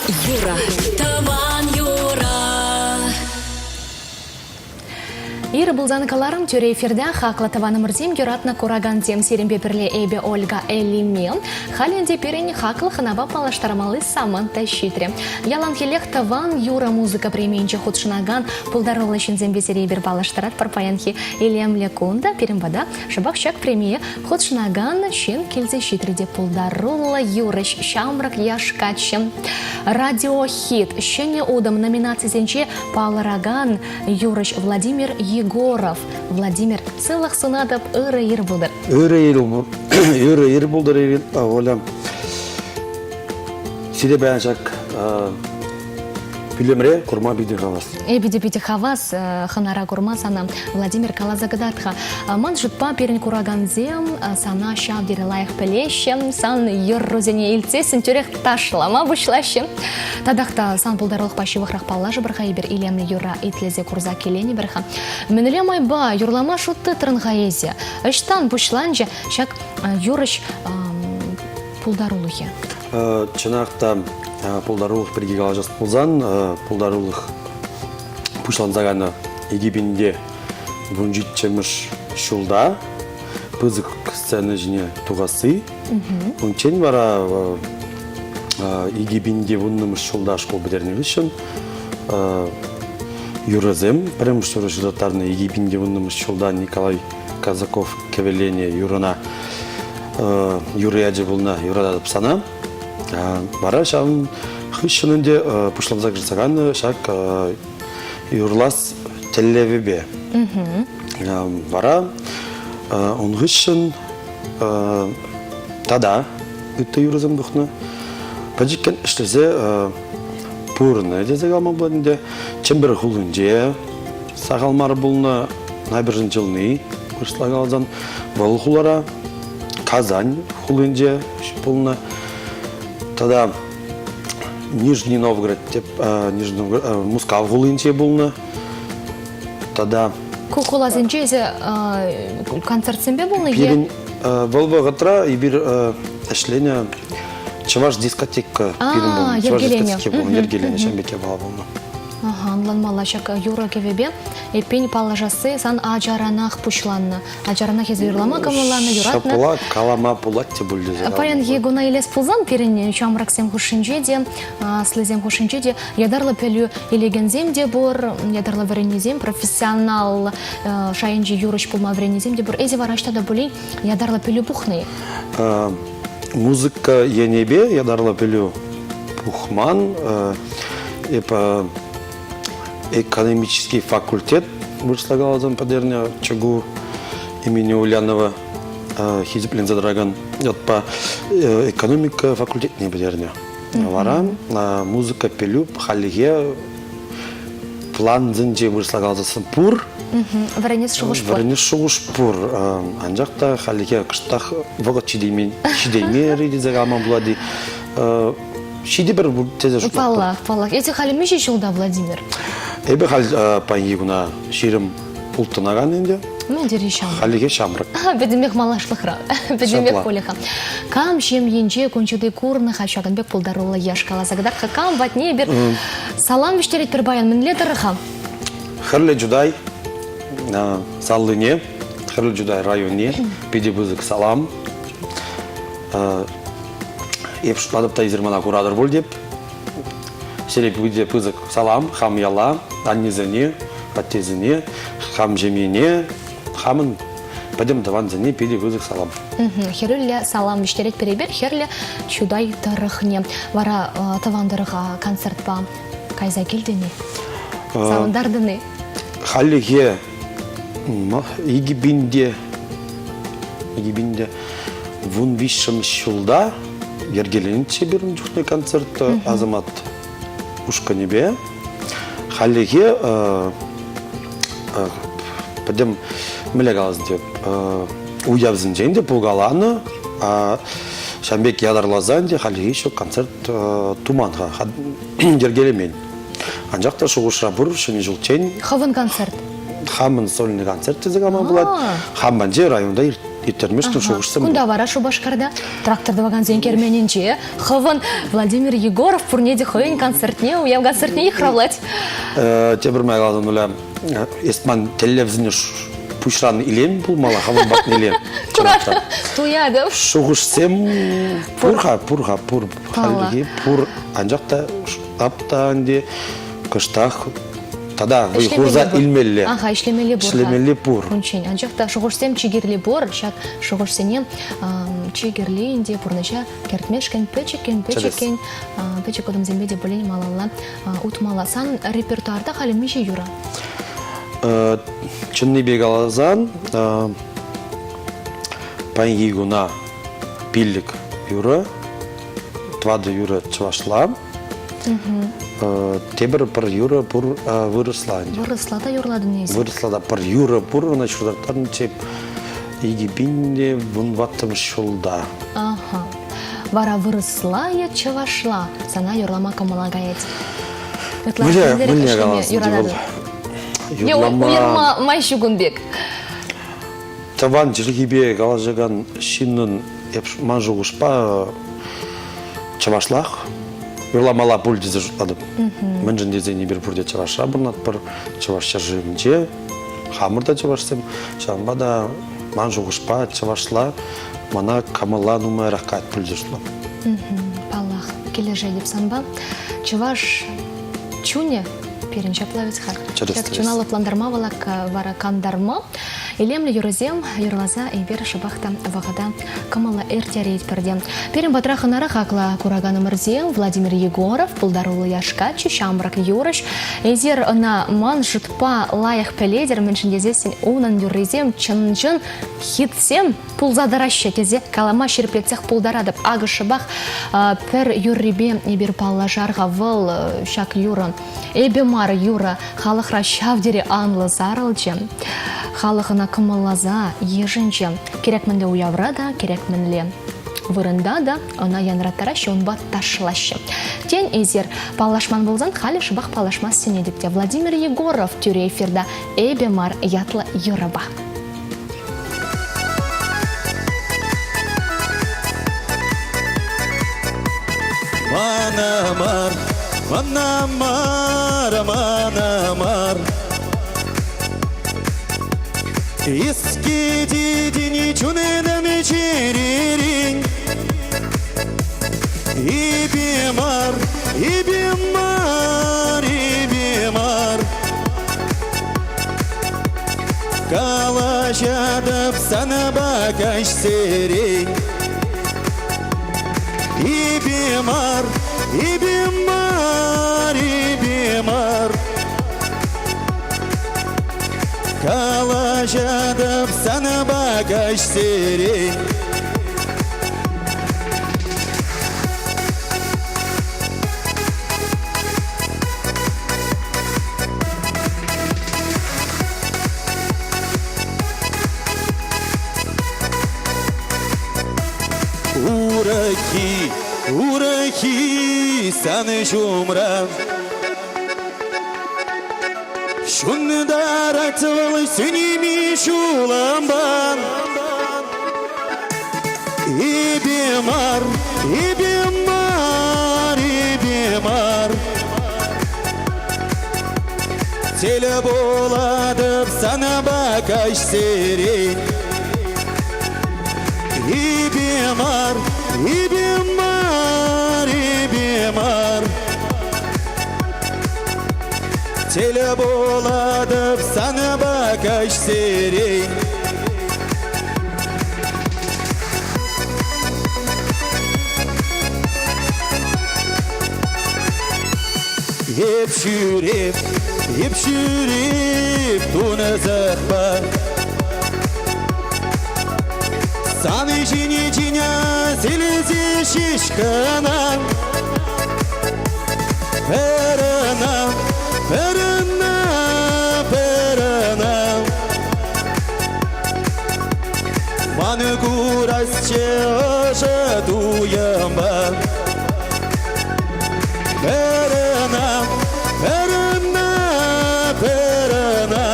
юрӑ. Тӑван юрӑ. Ир пулсан каларӑм тӳрӗ эфирта хаклӑ тӑванӑмӑрсем, юратнӑ куракансем. Сирӗнпе пӗрле эпӗ Ольга Элиме. Халь ӗнтӗ пирӗн хаклӑ хӑнапа паллаштармалли самант та ҫитрӗ. Яланхиллех тӑван юрӑ музыка премийӗнче хутшӑнакан пултаруллӑ ҫынсемпе сире эпир паллаштаратпӑр паянхи илемлӗ кун та пирӗн пата шӑпах ҫак премие хутшӑнакан ҫын килсе ҫитрӗ те пултаруллӑ юрӑҫ, ҫамрӑк яш каччӑ. Радиохит, ҫӗнӗ утӑм номинацисенче палӑракан юрӑҫ Владимир Егоров. Владимир, сывлӑх сунатӑп, ырӑ ир пултӑр. Ырӑ ир, ырӑ ир пултӑр, Оля. Сире паян ҫак пӳлӗмре курма питӗ хавас. Эпӗ те питӗ хавас хӑнара курма сана, Владимир, каласа кӑтарт-ха. Ман шутпа, пирӗн куракансем сана ҫав тери лайӑх пӗлеҫҫӗ, сан юррусене илтсессӗн тӳрех ташлама пуҫлаҫҫӗ. Татах та сан пултарулӑхпа ҫывӑхрах паллашӑпӑр-ха эпир илемлӗ юрра итлесе курса киленӗпӗр-ха. Мӗнле майпа юрлама шут тытрӑн-ха эсӗ? Ӑҫтан пуҫланчӗ ҫак юрӑҫ пултарулӑхӗ? Чӑнах та пултарулӑх пирки калаҫас пулсан, пултарулӑх пуҫланса кайнӑ 2000-те 17-мӗш ҫулта пысӑк сцена ҫине тухасси. Унччен вара 2010-мӗш ҫулта шкул пӗтернӗ хыҫҫӑн юрӑсем пӗрремӗш юрӑ ҫыртарнӑ 2010-мӗш ҫулта Николай Казаков кӗвӗленӗ юрӑна юрӑ ячӗ пулнӑ «Юрататӑп сана». Вара ҫавӑн хыҫҫӑн ӗнтӗ пуҫланса кӗрсе кайнӑ ҫак юрлас тӗллевӗпе. Вара ун хыҫҫӑн тата ытти юрӑсем тухнӑ. Пӗчӗккӗн ӗҫлесе пурӑннӑ тесе калама пулать ӗнтӗ. Чӗмпӗр хулинче сахал мар пулнӑ Набережный Челны, вырӑсла каласан, вӑл хулара Казань хулинче пулнӑ. Тата Нижний Новгород, Нижний Новгород, Мускав хулинче пулнӑ. Тата Ку хуласенче эсӗ концертсемпе пулнӑ е? Пирӗн вӑл вӑхӑтра эпир ӗҫленӗ чӑваш дискотека пирӗн пулнӑ. Чӑваш дискотеки пулнӑ, йӗркеленӗ ҫавӑн пек япала пулнӑ. Ага, ӑнланмалла ҫак юрӑ-кӗвӗпе. Эппин, паллашасси сан ачаранах пуҫланнӑ. Ачаранах эсӗ юрлама кӑмӑлланӑ, юратнӑ. Ҫапла калама пулать те пуль тесе. Паянхи куна илес пулсан пирӗн ҫамрӑксем хушшинче те, аслисем хушшинче те ятарлӑ пӗлӳ илекенсем те пур, ятарлӑ вӗреннисем, профессионал шайӗнчи юрӑҫ пулма вӗреннисем те пур. Эсӗ вара ӑҫта та пулин ятарлӑ пӗлӳ пухнӑ-и? Музыка енӗпе ятарлӑ пӗлӳ пухман. Эп экономический факультет вырӑсла каласан пӗтернӗ ЧГУ имени Ульянова хисепленсе тӑракан ятпа экономика факультетне пӗтернӗ. Вара музыка пӗлӳ хальлӗхе плансенче вырӑсла каласан пур. Вӗренес шухӑш пур. Вӗренес шухӑш пур. Анчах та хальлӗхе кӑштах вӑхӑт ҫитеймен, ҫитеймерӗ тесе калама пулать-и. Ҫитӗпӗр тесе шутлатпӑр. Паллах, паллах. Эсӗ халӗ миҫе ҫулта, Владимир? Эпӗ халь паянхи куна 20 улттӑнакан ӗнтӗ. Мӗн тери ҫамрӑк. Хальлӗхе ҫамрӑк. Пӗтӗмпех малашлӑхра. Пӗтӗмпех пулӗ-ха. Кам ҫемйинче кун ҫути курнӑ-ха ҫакӑн пек пултаруллӑ яш каласа кӑтарт-ха. Кам патне эпир салам вӗҫтеретпӗр паян? Мӗнле тӑрӑха? Хӗрлӗ Чутай салине, Хӗрлӗ Чутай районне питӗ пысӑк салам. Эп шутлатӑп та эсир мана куратӑр пуль теп. Сире питӗ пысӑк салам, хам яла, аннесене, аттесене, хам ҫемьене, хамӑн пӗтӗм тӑвансене питӗ пысӑк салам. Хӗрӳллӗ салам вӗҫтеретпӗр эпир Хӗрлӗ Чутай тӑрӑхне. Вара тӑван тӑрӑха концертпа кайса килтӗн-и? Савӑнтартӑн-и? Хальлӗхе 2000 те 13-мӗш ҫулта йӗркеленӗччӗ пирӗн чухне концерт Азамат ушкӑнӗпе. Хальлӗхе пӗтӗм мӗнле калас теп, уявсенчен те пулкаланӑ. Ҫавӑн пек ятарласа ӗнтӗ хальлӗхе еще концерт туман-ха, йӗркелемен. Анчах та шухӑшра пур Ҫӗнӗ ҫулччен. Хӑвӑн концерт? Хамӑн сольный концерт тесе калама пулать. Хам панче районта. ирттермешкӗн шухӑшсем Кунта вара Шупашкарта трактор тӑвакансен керменӗнче хӑвӑн Владимир Егоров пурне те хӑйӗн концертне, уяв концертне йыхравлать. Тепӗр май каласан, Оля, эс ман тӗллевсене пуҫран илем пулмалла, хӑвӑн патне илем. Куратӑп, туятӑп. Шухӑшсем пур-ха, пур-ха, пур. Хальлӗхе пур. Анчах та штаб та ӗнтӗ кӑштах тата вӑй хурса илмелле. Аха, ӗҫлемелле пур. Ӗҫлемелли пур. Унччен. Анчах та шухӑшсем чи кирли пур. Ҫак шухӑшсене чи кирли ӗнтӗ пурнӑҫа кӗртмешкӗн пӗчӗккӗн-пӗчӗккӗн пӗчӗк утӑмсемпе те пулин малалла утмалла. Сан репертуарта халӗ миҫе юрӑ? Чӑннипе каласан, паянхи куна 5 юрӑ, 4 юрӑ чӑвашла, тепӗр пӗр юрӑ пур вырӑсла ӗнтӗ. Вырӑсла та юрладӑн эсӗ? Вырӑсла та пӗр юрӑ пур, ӑна ҫуртаттарнӑччӗ 2014 ҫулта. Аха. Вара вырӑсла е чӑвашла сана юрлама кӑмӑла каять? Ытларах мӗнле калас ӗнтӗ вӑл? Юрлама... Уйӑрма май ҫук ун пек. Тӑван чӗлхепе калаҫакан ҫыннӑн эп ман шухӑшпа чӑвашлах юрламалла пуль тесе шутлатӑп. Мӗншӗн тесен эпир пурте чӑвашра пурӑнатпӑр, чӑваш ҫӗршывӗнче хамӑр та чӑвашсем. Ҫавӑнпа та ман шухӑшпа чӑвашла мана кӑмӑла нумайрах каять пуль тесе шутлап. Паллах, килӗшетӗп санпа. Чӑваш чунӗ пирӗн ҫапла вӗт-ха. Ҫак чуна лӑплантарма вӑл вара кантарма. Илемлӗ юрӑсем юрласа эпир шӑпах та вӑхӑта кӑмӑллӑ ирттеретпӗр те. Пирӗн патра хӑнара хаклӑ кураканӑмӑрсем Владимир Егоров, пултаруллӑ яш каччӑ, ҫамрӑк юрӑҫ. Эсир ӑна ман шутпа лайӑх пӗлетӗр, мӗншӗн тесессӗн унӑн юррисем чӑн-чӑн хитсем пулса тӑраҫҫӗ тесе калама ҫирӗплетсех пултаратӑп. Акӑ шӑпах пӗр юррипе эпир паллашар-ха вӑл ҫак юрӑ. Эпӗ мар юрӑ халӑхра ҫав тери анлӑ сарӑлчӗ. Халӑх ӑна кӑмӑлласа йышӑнчӗ. Кирек мӗнле уявра та, кирек мӗнле вырӑнта та ӑна янраттараҫҫӗ, унпа ташлаҫҫӗ. Тен, эсир паллашман пулсан халӗ шӑпах паллашма сӗнетӗп те. Владимир Егоров тӳрӗ эфирта «Эпӗ мар» ятлӑ юрӑпа. Мана мар, мана мар, мана мар. Eski dini чунынын черерин Ибимар, ибимар, ибимар Калаҫатӑп санпа каҫсерен. Эпӗ мар, эпӗ мар, эпӗ мар. Калаҫатӑп санпа каҫсерен. Урӑххи, урӑххи сан ҫумра. Ҫунтарать вӑл сӳнми ҫулӑмпа. Эпӗ мар, эпӗ мар, эпӗ мар. Тӗл пулатӑп санпа каҫсерен. Эпӗ мар, эпӗ мар, эпӗ мар. Тӗл пулатӑп санпа каҫсерен. Эп ҫӳреп, эп ҫӳреп тунӑсӑхпа. Сан ҫине чиня силсе ҫеҫ кӑна. Пӗр ӑна, пӗр ӑна, пӗр ӑна. Ман курасчӗ ӑшӑ туйӑмпа. Пӗр ӑна, пӗр ӑна, пӗр ӑна.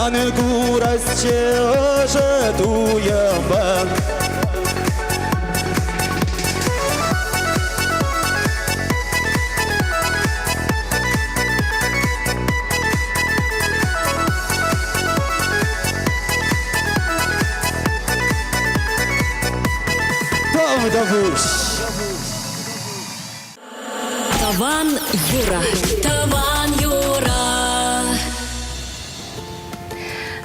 Ман курасчӗ ӑшӑ туйӑмпа. Тавтапуҫ! Тӑван юрӑ. Тӑван юрӑ.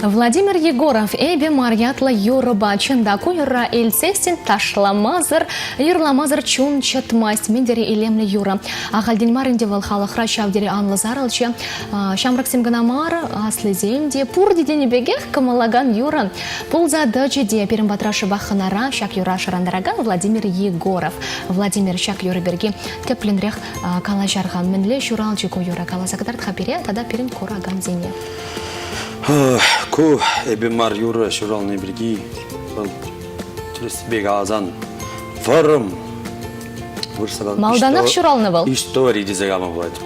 Владимир Егоров «Эпӗ мар» ятлӑ юрӑпа чӑн та ку юрра илтсессӗн ташламасӑр, юрламасӑр чун чӑтмасть. Мӗн тери илемлӗ юрӑ. Ахальтен мар ӗнтӗ вӑл халӑхра ҫав тери анлӑ сарӑлчӗ. Ҫамрӑксем кӑна мар, аслисем те пурте тенӗ пекех кӑмӑллакан юрӑ. Пулса тӑчӗ те пирӗн патра шӑпах хӑнара ҫак юрра шӑрантаракан Владимир Егоров. Владимир ҫак юрӑ пирки тӗплӗнрех калаҫар-ха. Мӗнле ҫуралчӗ ку юрӑ? Каласа кӑтарт-ха пире тата пирӗн куракансене. Ку эпӗ мар юрӑ ҫурални пирки вӑл тӗрӗссипе каласан вӑрӑм Малтанах ҫуралнӑ вӑл. Истори тесе калама пулать.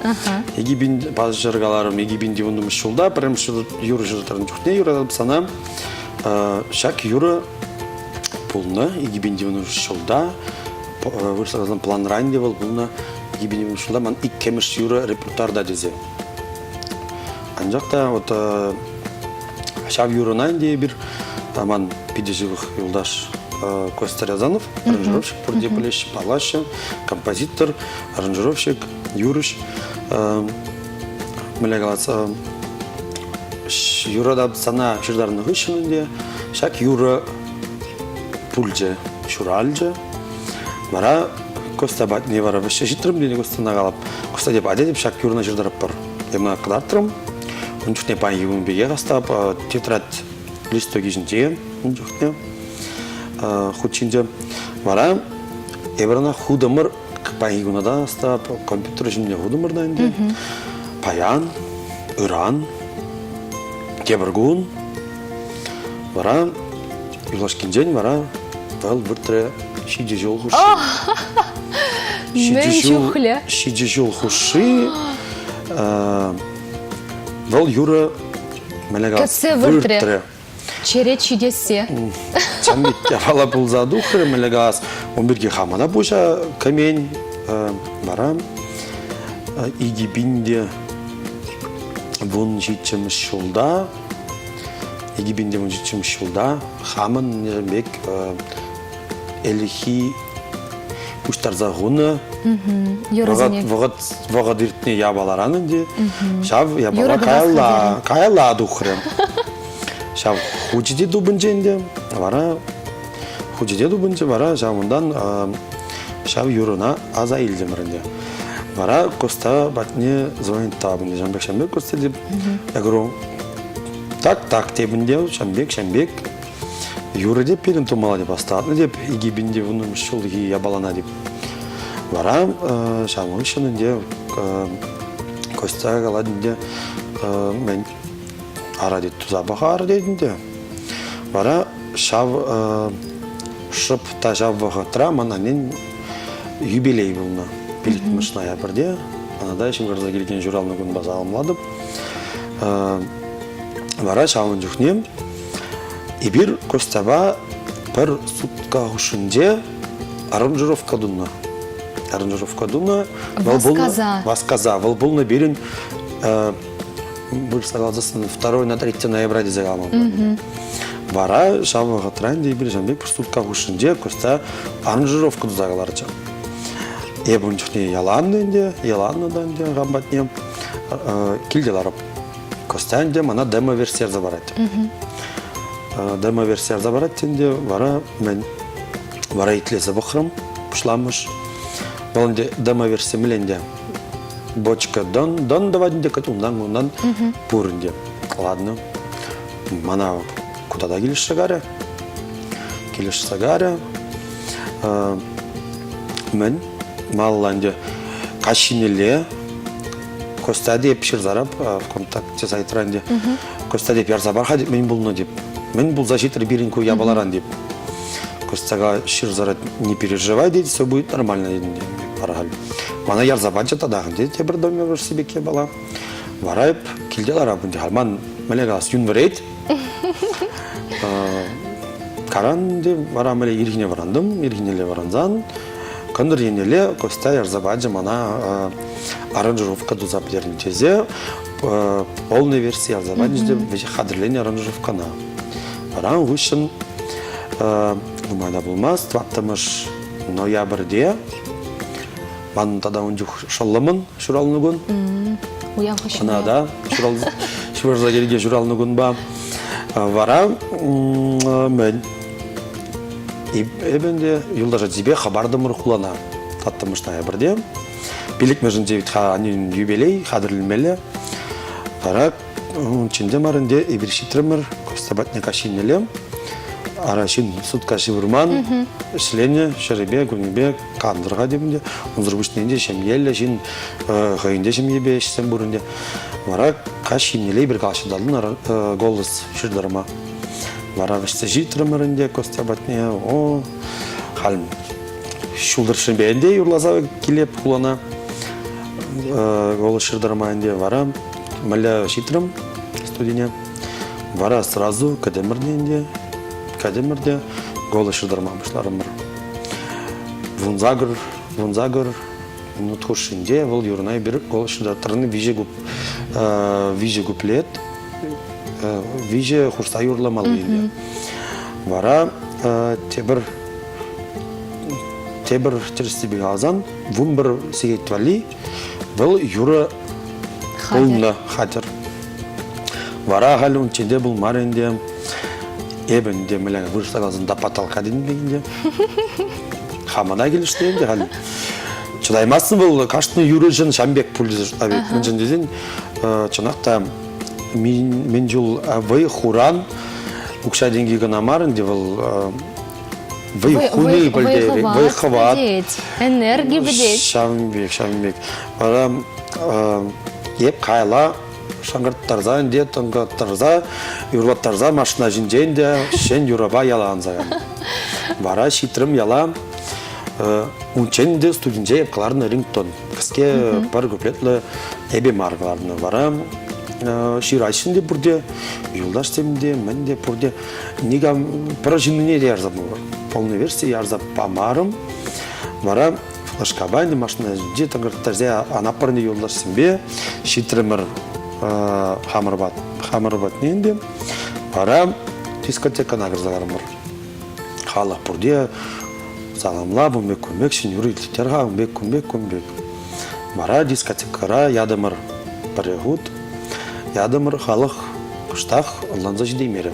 Икӗ пасӑр каларӑм, 2010 ҫулта пӗрремӗш юрӑ ҫыртарнӑ чухне юрататӑп сана. Ҫак юрӑ пулнӑ 2010 ҫулта. Вырӑсла каласан планра ӗнтӗ вӑл пулнӑ 2010 ҫулта ман иккӗмӗш юрӑ репертуарта тесе. Анчах та вот ҫав юрӑна ӗнтӗ эпир ман питӗ ҫывӑх юлташ Костя Рязанов, аранжировщик, пурте пӗлеҫҫӗ, паллаҫҫӗ, композитор, аранжировщик, юрӑҫ. Мӗнле калас, юратап сана ҫыртарнӑ хыҫҫӑн ӗнтӗ ҫак юрӑ пулчӗ, ҫуралчӗ. Вара Костя патне вара вӗҫсе ҫитрӗм тенӗ Костяна калап. Костя теп, атя теп ҫак юрӑна ҫыртарӑпӑр. Эп ӑна кӑтартрӑм. Ун чухне паянхи кун пекех астап тетрадь листокӗ ҫинче ун чухне хут ҫинче. Вара эпир ӑна хутӑмӑр паянхи куна та астап компьютер ҫинче хутӑмӑр та ӗнтӗ. Паян, ыран, тепӗр кун вара юлашкинчен вара вӑл выртрӗ ҫичӗ ҫул хушши. Мӗн чухлӗ? Ҫичӗ ҫул хушши вӑл юрӑ мӗнле калас, Кӗтсе выртрӗ. Черет ҫитессе. Чӑн япала пулса тухрӗ, мӗнле калас, ун пирки хама та пуҫа кӗмен. Вара 2017 ҫулта 2017 ҫулта хамӑн пек ӗлӗкхи пуҫтарса хунӑ Юрӑсене. вӑхӑт вӑхӑт иртнӗ япаларан ӗнтӗ ҫав япала каялла каялла тухрӗ. Ҫав хучӗ те тупӑнчӗ ӗнтӗ. Вара хучӗ те тупӑнчӗ, вара ҫавӑнтан ҫав юрӑна аса илтӗмӗр ӗнтӗ. Вара Коста патне звонить тапӑнчӗ. Ҫампек, ҫампек Коста теп. Я говорю, так, так теп ӗнтӗ, ҫампек, ҫампек. Юрӑ теп пирӗн тумалла теп, астатнӑ теп, 2010 ҫулхи япалана теп. Вара ҫав хыҫҫӑн ӗнтӗ Костя калать ӗнтӗ, мӗн ара тет, туса пӑхар тет ӗнтӗ. Вара ҫав шӑп та ҫав вӑхӑтра ман аннен юбилей пулнӑ. Пилӗкмӗш ноябрьте. Ӑна та ҫывхарса килекен ҫуралнӑ кунпа саламлатӑп. Вара ҫавӑн чухне эпир Костяпа пӗр сутка хушшинче аранжировка тунӑ. Аранжировка тунӑ. Васкаса. Васкаса. Вӑл пулнӑ пирӗн вырӑсла каласассӑн второй на третье ноября тесе калама пулать. Вара ҫав вӑхӑтра ӗнтӗ эпир ҫавӑн пек пӗр сутка хушшинче Костя аранжировка туса кӑларчӗ. Эп ун чухне яланнӑ ӗнтӗ, яланнӑ та ӗнтӗ хам патне. Килте ларӑп. Костя ӗнтӗ мана демо-верси ярса парать. Демо-верси ярса парать ӗнтӗ, вара мӗн вара итлесе пӑхрӑм пуҫламӑш. Вӑл ӗнтӗ демо-верси мӗнле ӗнтӗ? Бочка дон, дон давать ӗнтӗ, унтан-кунтан пур ӗнтӗ. Ладно. Мана куда та килӗшсе карӗ. Килӗшсе карӗ. Мӗн? Малалла ӗнтӗ каҫхинелле Костя деп ҫырсарап ВКонтакте сайтра ӗнтӗ. Костя деп ярса пар-ха деп мӗн пулнӑ деп. Мӗн пулса ҫитрӗ пирӗн ку япаларан деп. Костяга ҫырсарать, не переживай, дед, все будет нормально, дед, пар-халь. Мана ярса пачӗ татах, дед, тепӗр доме вӗрсе пек япала. Вара эп килте ларап ӗнтӗ, ман. Мӗнле калас, юн вӗрет. Каран те вара мӗнле ирхине вӑрантӑм, ирхинелле вӑрансан кӑнтӑр еннелле Костя ярса пачӗ мана аранжировка туса пӗтернӗ тесе полный верси ярса пачӗ те веҫех хатӗрленӗ аранжировкӑна. Вара хыҫҫӑн нумай та пулмасть, тӑваттӑмӗш ноябрьте ман тата ун чух шӑллӑмӑн ҫуралнӑ кун. Уяв хыҫҫӑн. Ӑна та ҫуралса килте ҫуралнӑ кунпа. Вара мӗн? Эпӗ ӗнтӗ юлташсемпе хӑпартӑмӑр хулана. Таттӑмӑш ноябрьте. Пилӗкмӗшӗнче вӗт-ха аннен юбилей хатӗрленмелле. Вара унччен те мар ӗнтӗ эпир ҫитрӗмӗр Костя патне каҫхинелле. Ара ҫын сутка ҫывӑрман, ӗҫленӗ ҫӗрӗпе, кунӗпе кантӑр-ха тем те. Унсӑр пуҫне те ҫемьеллӗ ҫын хӑйӗн те ҫемьепе ӗҫсем пур ӗнтӗ. Вара каҫ еннелле эпир калаҫса голос ҫыртӑрма. Вара вӗҫсе ҫитрӗмӗр ӗнтӗ Костя патне. О, халь ҫул тӑршшӗпе ӗнтӗ юрласа килеп хулана. Голос ҫыртӑрма ӗнтӗ. Вара мӗнле ҫитрӗм студине. Вара сразу кӗтӗмӗр те ӗнтӗ, кӗтӗмӗр те голос ҫыртарма пуҫларӑмӑр. 18, 18 минут хушшинче вӑл юрӑна эпир голос ҫыртарнӑ виҫӗ куп, виҫӗ куплет, виҫӗ хушса юрламалли ӗнтӗ. Вара тепӗр тепӗр тӗрӗссипе каласан, 11 сехет валли вӑл юрӑ пулнӑ хатӗр. Вара халь унччен те пулмарӗ ӗнтӗ. Эпӗ ӗнтӗ мӗнле вырӑсла каласан до потолка тенӗ пек ӗнтӗ. Хамана килӗшнӗ ӗнтӗ халь. Чӑтаймастӑн вӑл кашни юрӑҫӑн ҫам пек пулчӗ шутлап. Мӗншӗн тесен чӑнах та мӗн чул вӑй хуран укҫа-тенки кӑна мар ӗнтӗ вӑл вӑй хуни пӗлтерет, вӑй хӑват. Энерги пӗтет. Ҫавӑн пек, ҫавӑн пек. Вара эп кайла шӑнкӑрттарса ӗнтӗ, тӑнкӑрттарса, юрлаттарса машина ҫинчен те ҫӗн юрӑпа яла анса кайнӑ. Вара ҫитрӗм яла. Унччен те студинче эп кӑларнӑ рингтон. Кӗске пӗр куплетлӗ эпӗ мар кӑларнӑ. Вара ҫыраҫҫӗ те пурте, юлташсем те, мӗн те пурте. Никам пӗр ҫыннине те ярса полный верси ярса памарӑм. Вара флешкапа ӗнтӗ машина ҫинче тӑкӑрттарса анапӑрне юлташсемпе ҫитрӗмӗр хамӑр хамӑр патне ӗнтӗ. Вара дискотекӑна кӗрсе карӑмӑр. Халӑх пурте саламла, ун пек, кун пек, ҫӗн юрӑ итлетер-ха, ун пек, кун пек, кун пек. Вара дискотекӑра ятӑмӑр пӗрре хут. Ятӑмӑр халӑх кӑштах ӑнланса ҫитеймерӗ.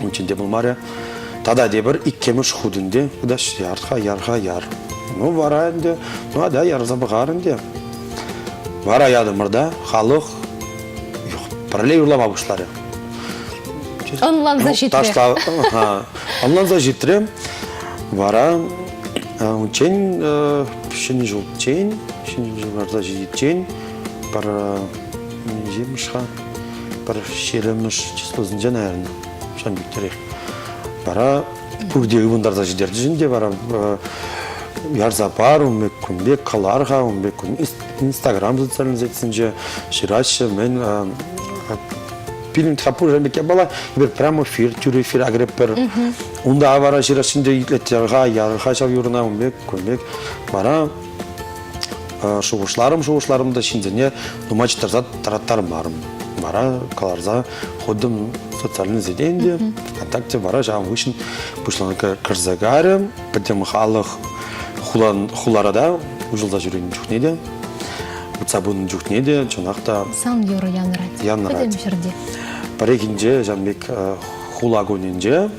Унччен те пулмарӗ. Тата тепӗр иккӗмӗш хут ӗнтӗ кӑтаҫ яр-ха, яр-ха, яр. Ну, вара ӗнтӗ, ну, атя ярса пӑхар ӗнтӗ. Вара ятӑмӑр та халӑх пӗрле юрлама пуҫларӗ. Ӑнланса ҫитрӗ. Ташла, ӑнланса ҫитрӗ. Вара унччен Ҫӗнӗ ҫулччен, Ҫӗнӗ ҫул ларса ҫитиччен пӗр миҫемӗш-ха, пӗр ҫирӗммӗш числосенче, наверное, ҫавӑн пектерех. Вара пурте ывӑнтарса ҫитерчӗҫ ӗнтӗ, вара ярса пар, ун пек, кун пек, кӑлар-ха, ун пек, кун Инстаграм социальнӑй сетьсенче ҫыраҫҫӗ, мӗн пирӗн пур пек япала, эпир прямо эфир, тӳрӗ эфир агреппӗр. Унта вара ҫыраҫҫӗ ӗнтӗ итлеттерха, ярха ҫав юрӑна, ун пек, кун пек. Вара шухӑшларӑм, шухӑшларӑм та ҫынсене нумай чытарса тӑраттармарӑм. Вара кӑларса хутӑм социальный сете ӗнтӗ, ВКонтакте вара ҫавӑн хыҫҫӑн пуҫланӑ кӗрсе карӗ. Пӗтӗм халӑх хулан, хулара та уҫӑлса ҫӳренӗ чухне те, утса пынӑ чухне те чӑнах та Сан юрӑ янӑрать. Янӑрать. Пӗтӗм ҫӗрте. Пӗррехинче ҫавӑн пек хула кунӗнче,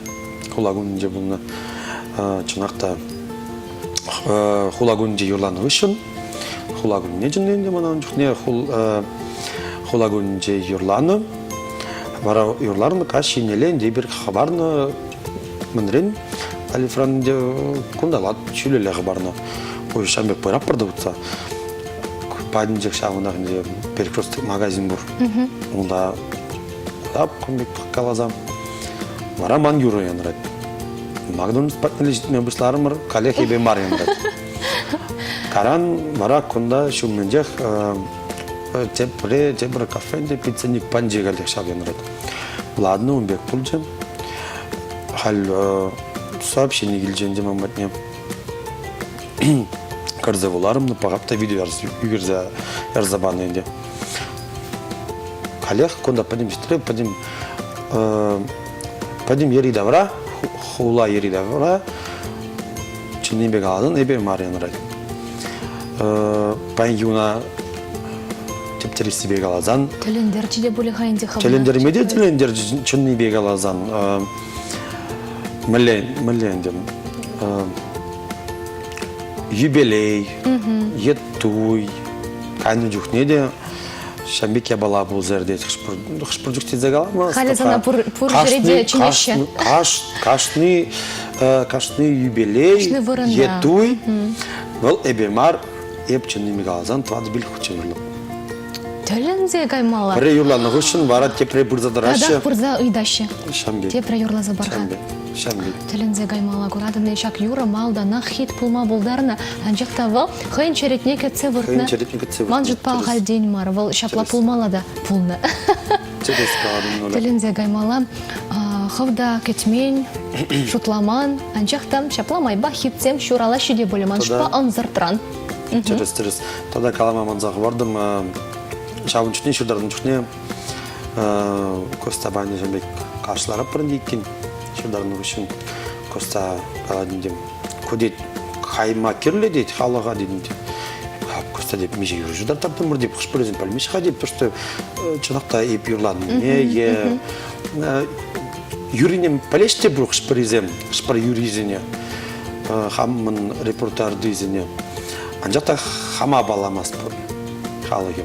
хула кунӗнче пулнӑ чӑнах та хула кунӗнче юрланӑ хыҫҫӑн хула кунне чӗннӗ ӗнтӗ мана ун чухне хула кунӗнче юрланӑ. Вара юрларӑм каҫ еннелле ӗнтӗ эпир хӑпарнӑ мӗнрен Алифран ӗнтӗ кунталла ҫӳлелле хӑпарнӑ. Ой, ҫавӑн пек пыратпӑр та утса. Патӗнчех ҫавӑнтах ӗнтӗ перекресток магазин пур. Унта тап кун пек каласан. Вара ман юрӑ янӑрать. Макдональдс патне ҫитме пуҫларӑмӑр, каллех эпӗ мар янӑрать. Каран вара кунта ҫумӗнчех. Тепре, тепӗр кафе те пиццаник панчи каллех ҫав янрать. Ладно, ун пек пулчӗ. Халь сообщение килчӗ ӗнтӗ ман патне. Кӗрсе вуларӑм, пахап та видео ӳкерсе ярса панӑ ӗнтӗ. Халех кунта пӗтӗм ҫитре, пӗтӗм пӗтӗм йӗри-тавра, хула йӗри-тавра чӑннипе каласан эпир мар янрать. Паянхи куна тӗп-тӗрӗссипе каласан. Тӗлӗнтерчӗ те пулӗ-ха ӗнтӗ хӑвна. Тӗлӗнтерме те тӗлӗнтерчӗ чӑннипе каласан. Мӗнле, мӗнле ӗнтӗ? Юбилей, е туй кайнӑ чухне те ҫав пек япала пулса иртет. Хӑш-пӗр чух тесе каламас. Халӗ сана пур, пур ҫӗре те чӗнеҫҫӗ. Кашни, кашни юбилей е туй вӑл эпӗ мар, эп чӑннине каласан тӑватӑ пил хутчен юрлап. Тӗлӗнсе каймалла. Пӗрре юрланӑ хыҫҫӑн вара тепре пырса тӑраҫҫӗ. Татах пырса ыйтаҫҫӗ. Ҫам пек. Тепре юрласа пар-ха. Ҫам пек. Ҫам пек. Тӗлӗнсе каймалла куратӑн-и, ҫак юрӑ малтанах хит пулма пултарнӑ, анчах та вӑл хӑйӗн черетне кӗтсе выртнӑ. Хӑйӗн черетне кӗтсе выртнӑ. Ман шутпа ахальтен мар, вӑл ҫапла пулмалла та пулнӑ. Тӗрӗс калатӑн, Оля. Тӗлӗнсе каймалла. Хӑв та кӗтмен, шутламан, анчах та ҫапла майпа хитсем ҫуралаҫҫӗ те пулӗ ман шутпа ӑнсӑртран. Тӗрӗс, тӗрӗс. Тата калама манса хӑвартӑм. Ҫавӑн чухне, ҫыртарнӑ чухне Коста Ваня пек кашларӑпӑр иккен. Ҫыртарнӑ хыҫҫӑн Коста калать ӗнтӗ. Ку тет, хайма кирлӗ тет, халӑха тет ӗнтӗ. Коста тет, миҫе юрӑ ҫыртартӑмӑр теп, хӑш-пӗрисем пӗлмеҫ-ха теп, потому что чӑнах та эп юрланине е юрине пӗлеҫ те пур хӑш-пӗрисем, хӑш-пӗр юрисене, хамӑн репертуартисене. Анчах та хама палламастпӑр халӑхӗ.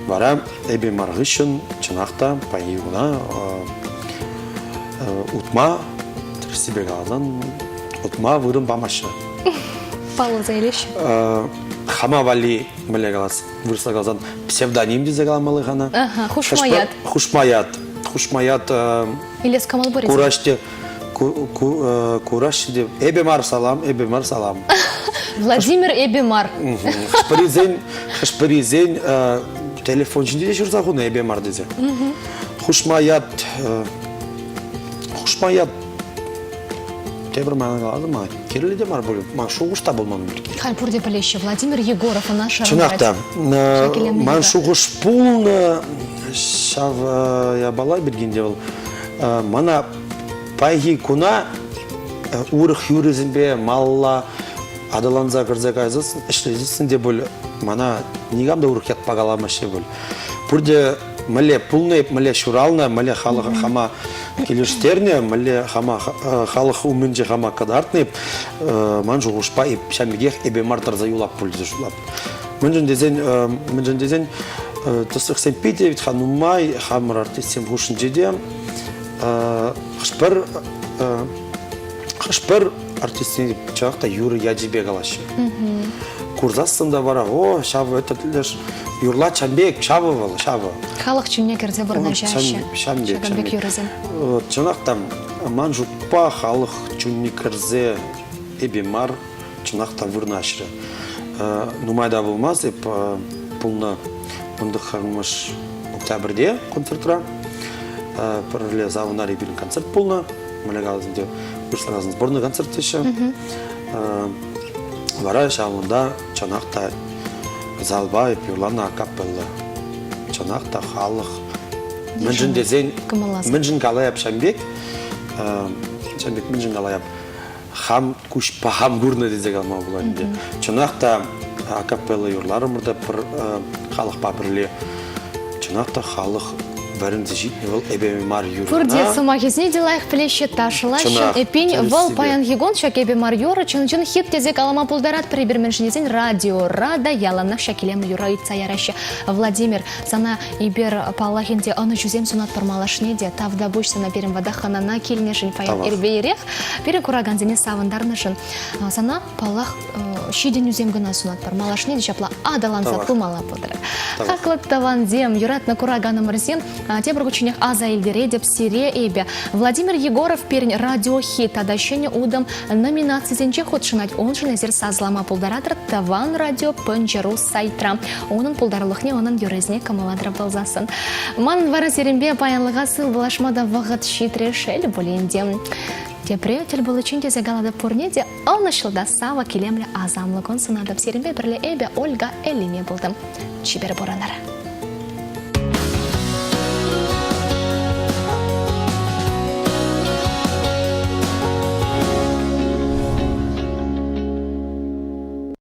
Вара эпӗ мар хыҫҫӑн чӑнах та паянхи куна утма, тӗрӗссипе каласан, утма вырӑн памаҫҫӗ. Палласа илеҫҫӗ. Хама валли, мӗнле калас, вырӑсла каласан, псевдоним тесе каламалли хана. Хушма ят. Хушма ят. Хушма ят. Илес кӑмӑл пур. Кураҫ Кураҫҫӗ те эпӗ мар салам, эпӗ мар салам. Владимир эпӗ мар. Хӑш-пӗрисен, хӑш-пӗрисен телефон ҫинче те ҫырса хунӑ эпӗ мар тесе. Хушма ят, хушма ят тепӗр мана калатӑм, ма кирлӗ те мар пуль, ман шухӑш та пулман пирки. Халь пурте пӗлеҫҫӗ, Владимир Егоров ӑна Чӑнах та, ман шухӑш пулнӑ ҫав япала пирки те вӑл мана Паянхи куна урӑх юрӑсемпе малалла аталанса кӗрсе кайсассӑн, ӗҫлесессӗн те пуль, мана никам та урӑх ятпа каламаҫҫӗ пуль. Пурте мӗнле пулнӑ эп, мӗнле ҫуралнӑ, мӗнле халӑха хама килӗштернӗ, мӗнле хама халӑх умӗнче хама кӑтартнӑ эп, ман шухӑшпа эп ҫав пекех эпӗ мар тӑрса юлап пуль тесе шутлап. Мӗншӗн тесен, мӗншӗн тесен тӗслӗхсем питӗ вӗт-ха нумай хамӑр артистсем хушшинче те Хӑш-пӗр хӑш-пӗр артистсене чӑнах та юрӑ ячӗпе калаҫҫӗ. Курсассӑн та вара, о, ҫавӑ этот леш юрлать ҫав пек, ҫавӑ вӑл, ҫавӑ. Халӑх чунне кӗрсе вырнаҫаҫҫӗ. Ҫавӑн пек, ҫакӑн пек юрӑсем. Чӑнах та, ман шутпа халӑх чунне кӗрсе эпӗ мар, чӑнах та вырнаҫрӗ. Нумай та пулмасть, эп пулнӑ 19 октябрьте концертра. Пӗрле савӑнари пирӗн концерт пулнӑ. Мӗнле каласан те, пуҫланасӑн сборный концерт теҫҫӗ. Вара ҫавӑнта чӑнах та залпа эп юрланӑ акапелла. Чӑнах та халӑх мӗншӗн тесен, мӗншӗн калаяп ҫам пек, ҫам пек мӗншӗн калаяп, хам куҫпа хам курнӑ тесе калама пулать ӗнтӗ. Чӑнах та акапелла юрларӑмӑр та пӗр халӑхпа пӗрле. Чӑнах та халӑх вӗренсе ҫитнӗ вӑл эпӗ мар юрӑна. Пурте сӑмахӗсене те лайӑх пӗлеҫҫӗ, ташлаҫҫӗ. Эппин, вӑл паянхи кун ҫак эпӗ мар юрӑ чӑн-чӑн хит тесе калама пултаратпӑр эпир мӗншӗн тесен радиора та яланах ҫак илемлӗ юрра ыйтса яраҫҫӗ. Владимир, сана эпир паллах ӗнтӗ ӑнӑҫусем сунатпӑр малашне те. Тавтапуҫ сана пирӗн вата хӑнана килнӗшӗн паян ирпе ирех. Пирӗн куракансене савӑнтарнӑшӑн сана, паллах, ҫитӗнӳсем кӑна сунатпӑр. Малашне те ҫапла аталанса пымалла пултӑр. Хаклӑ тӑвансем, юратнӑ кураканӑмӑрсем, тепӗр хутченех аса илтеретӗп сире эпӗ. Владимир Егоров пирӗн радиохит тата ҫӗнӗ утӑм номинацисенче хутшӑнать. Уншӑн эсир сасӑлама пултаратӑр Тӑван радио Пӑнчӑру сайтра. Унӑн пултарулӑхне, унӑн юррисене кӑмӑллатӑр пулсассӑн. Манӑн вара сирӗнпе паянлӑха сывпуллашма та вӑхӑт ҫитрӗ, шел пулин те. Тепре тӗл пуличчен тесе калатӑп пурне те ӑнӑҫлӑ та савӑк, илемлӗ, асамлӑ кун сунатӑп. Сирӗнпе пӗрле эпӗ, Ольга Элиме пултӑм. Чипер пурӑнӑр.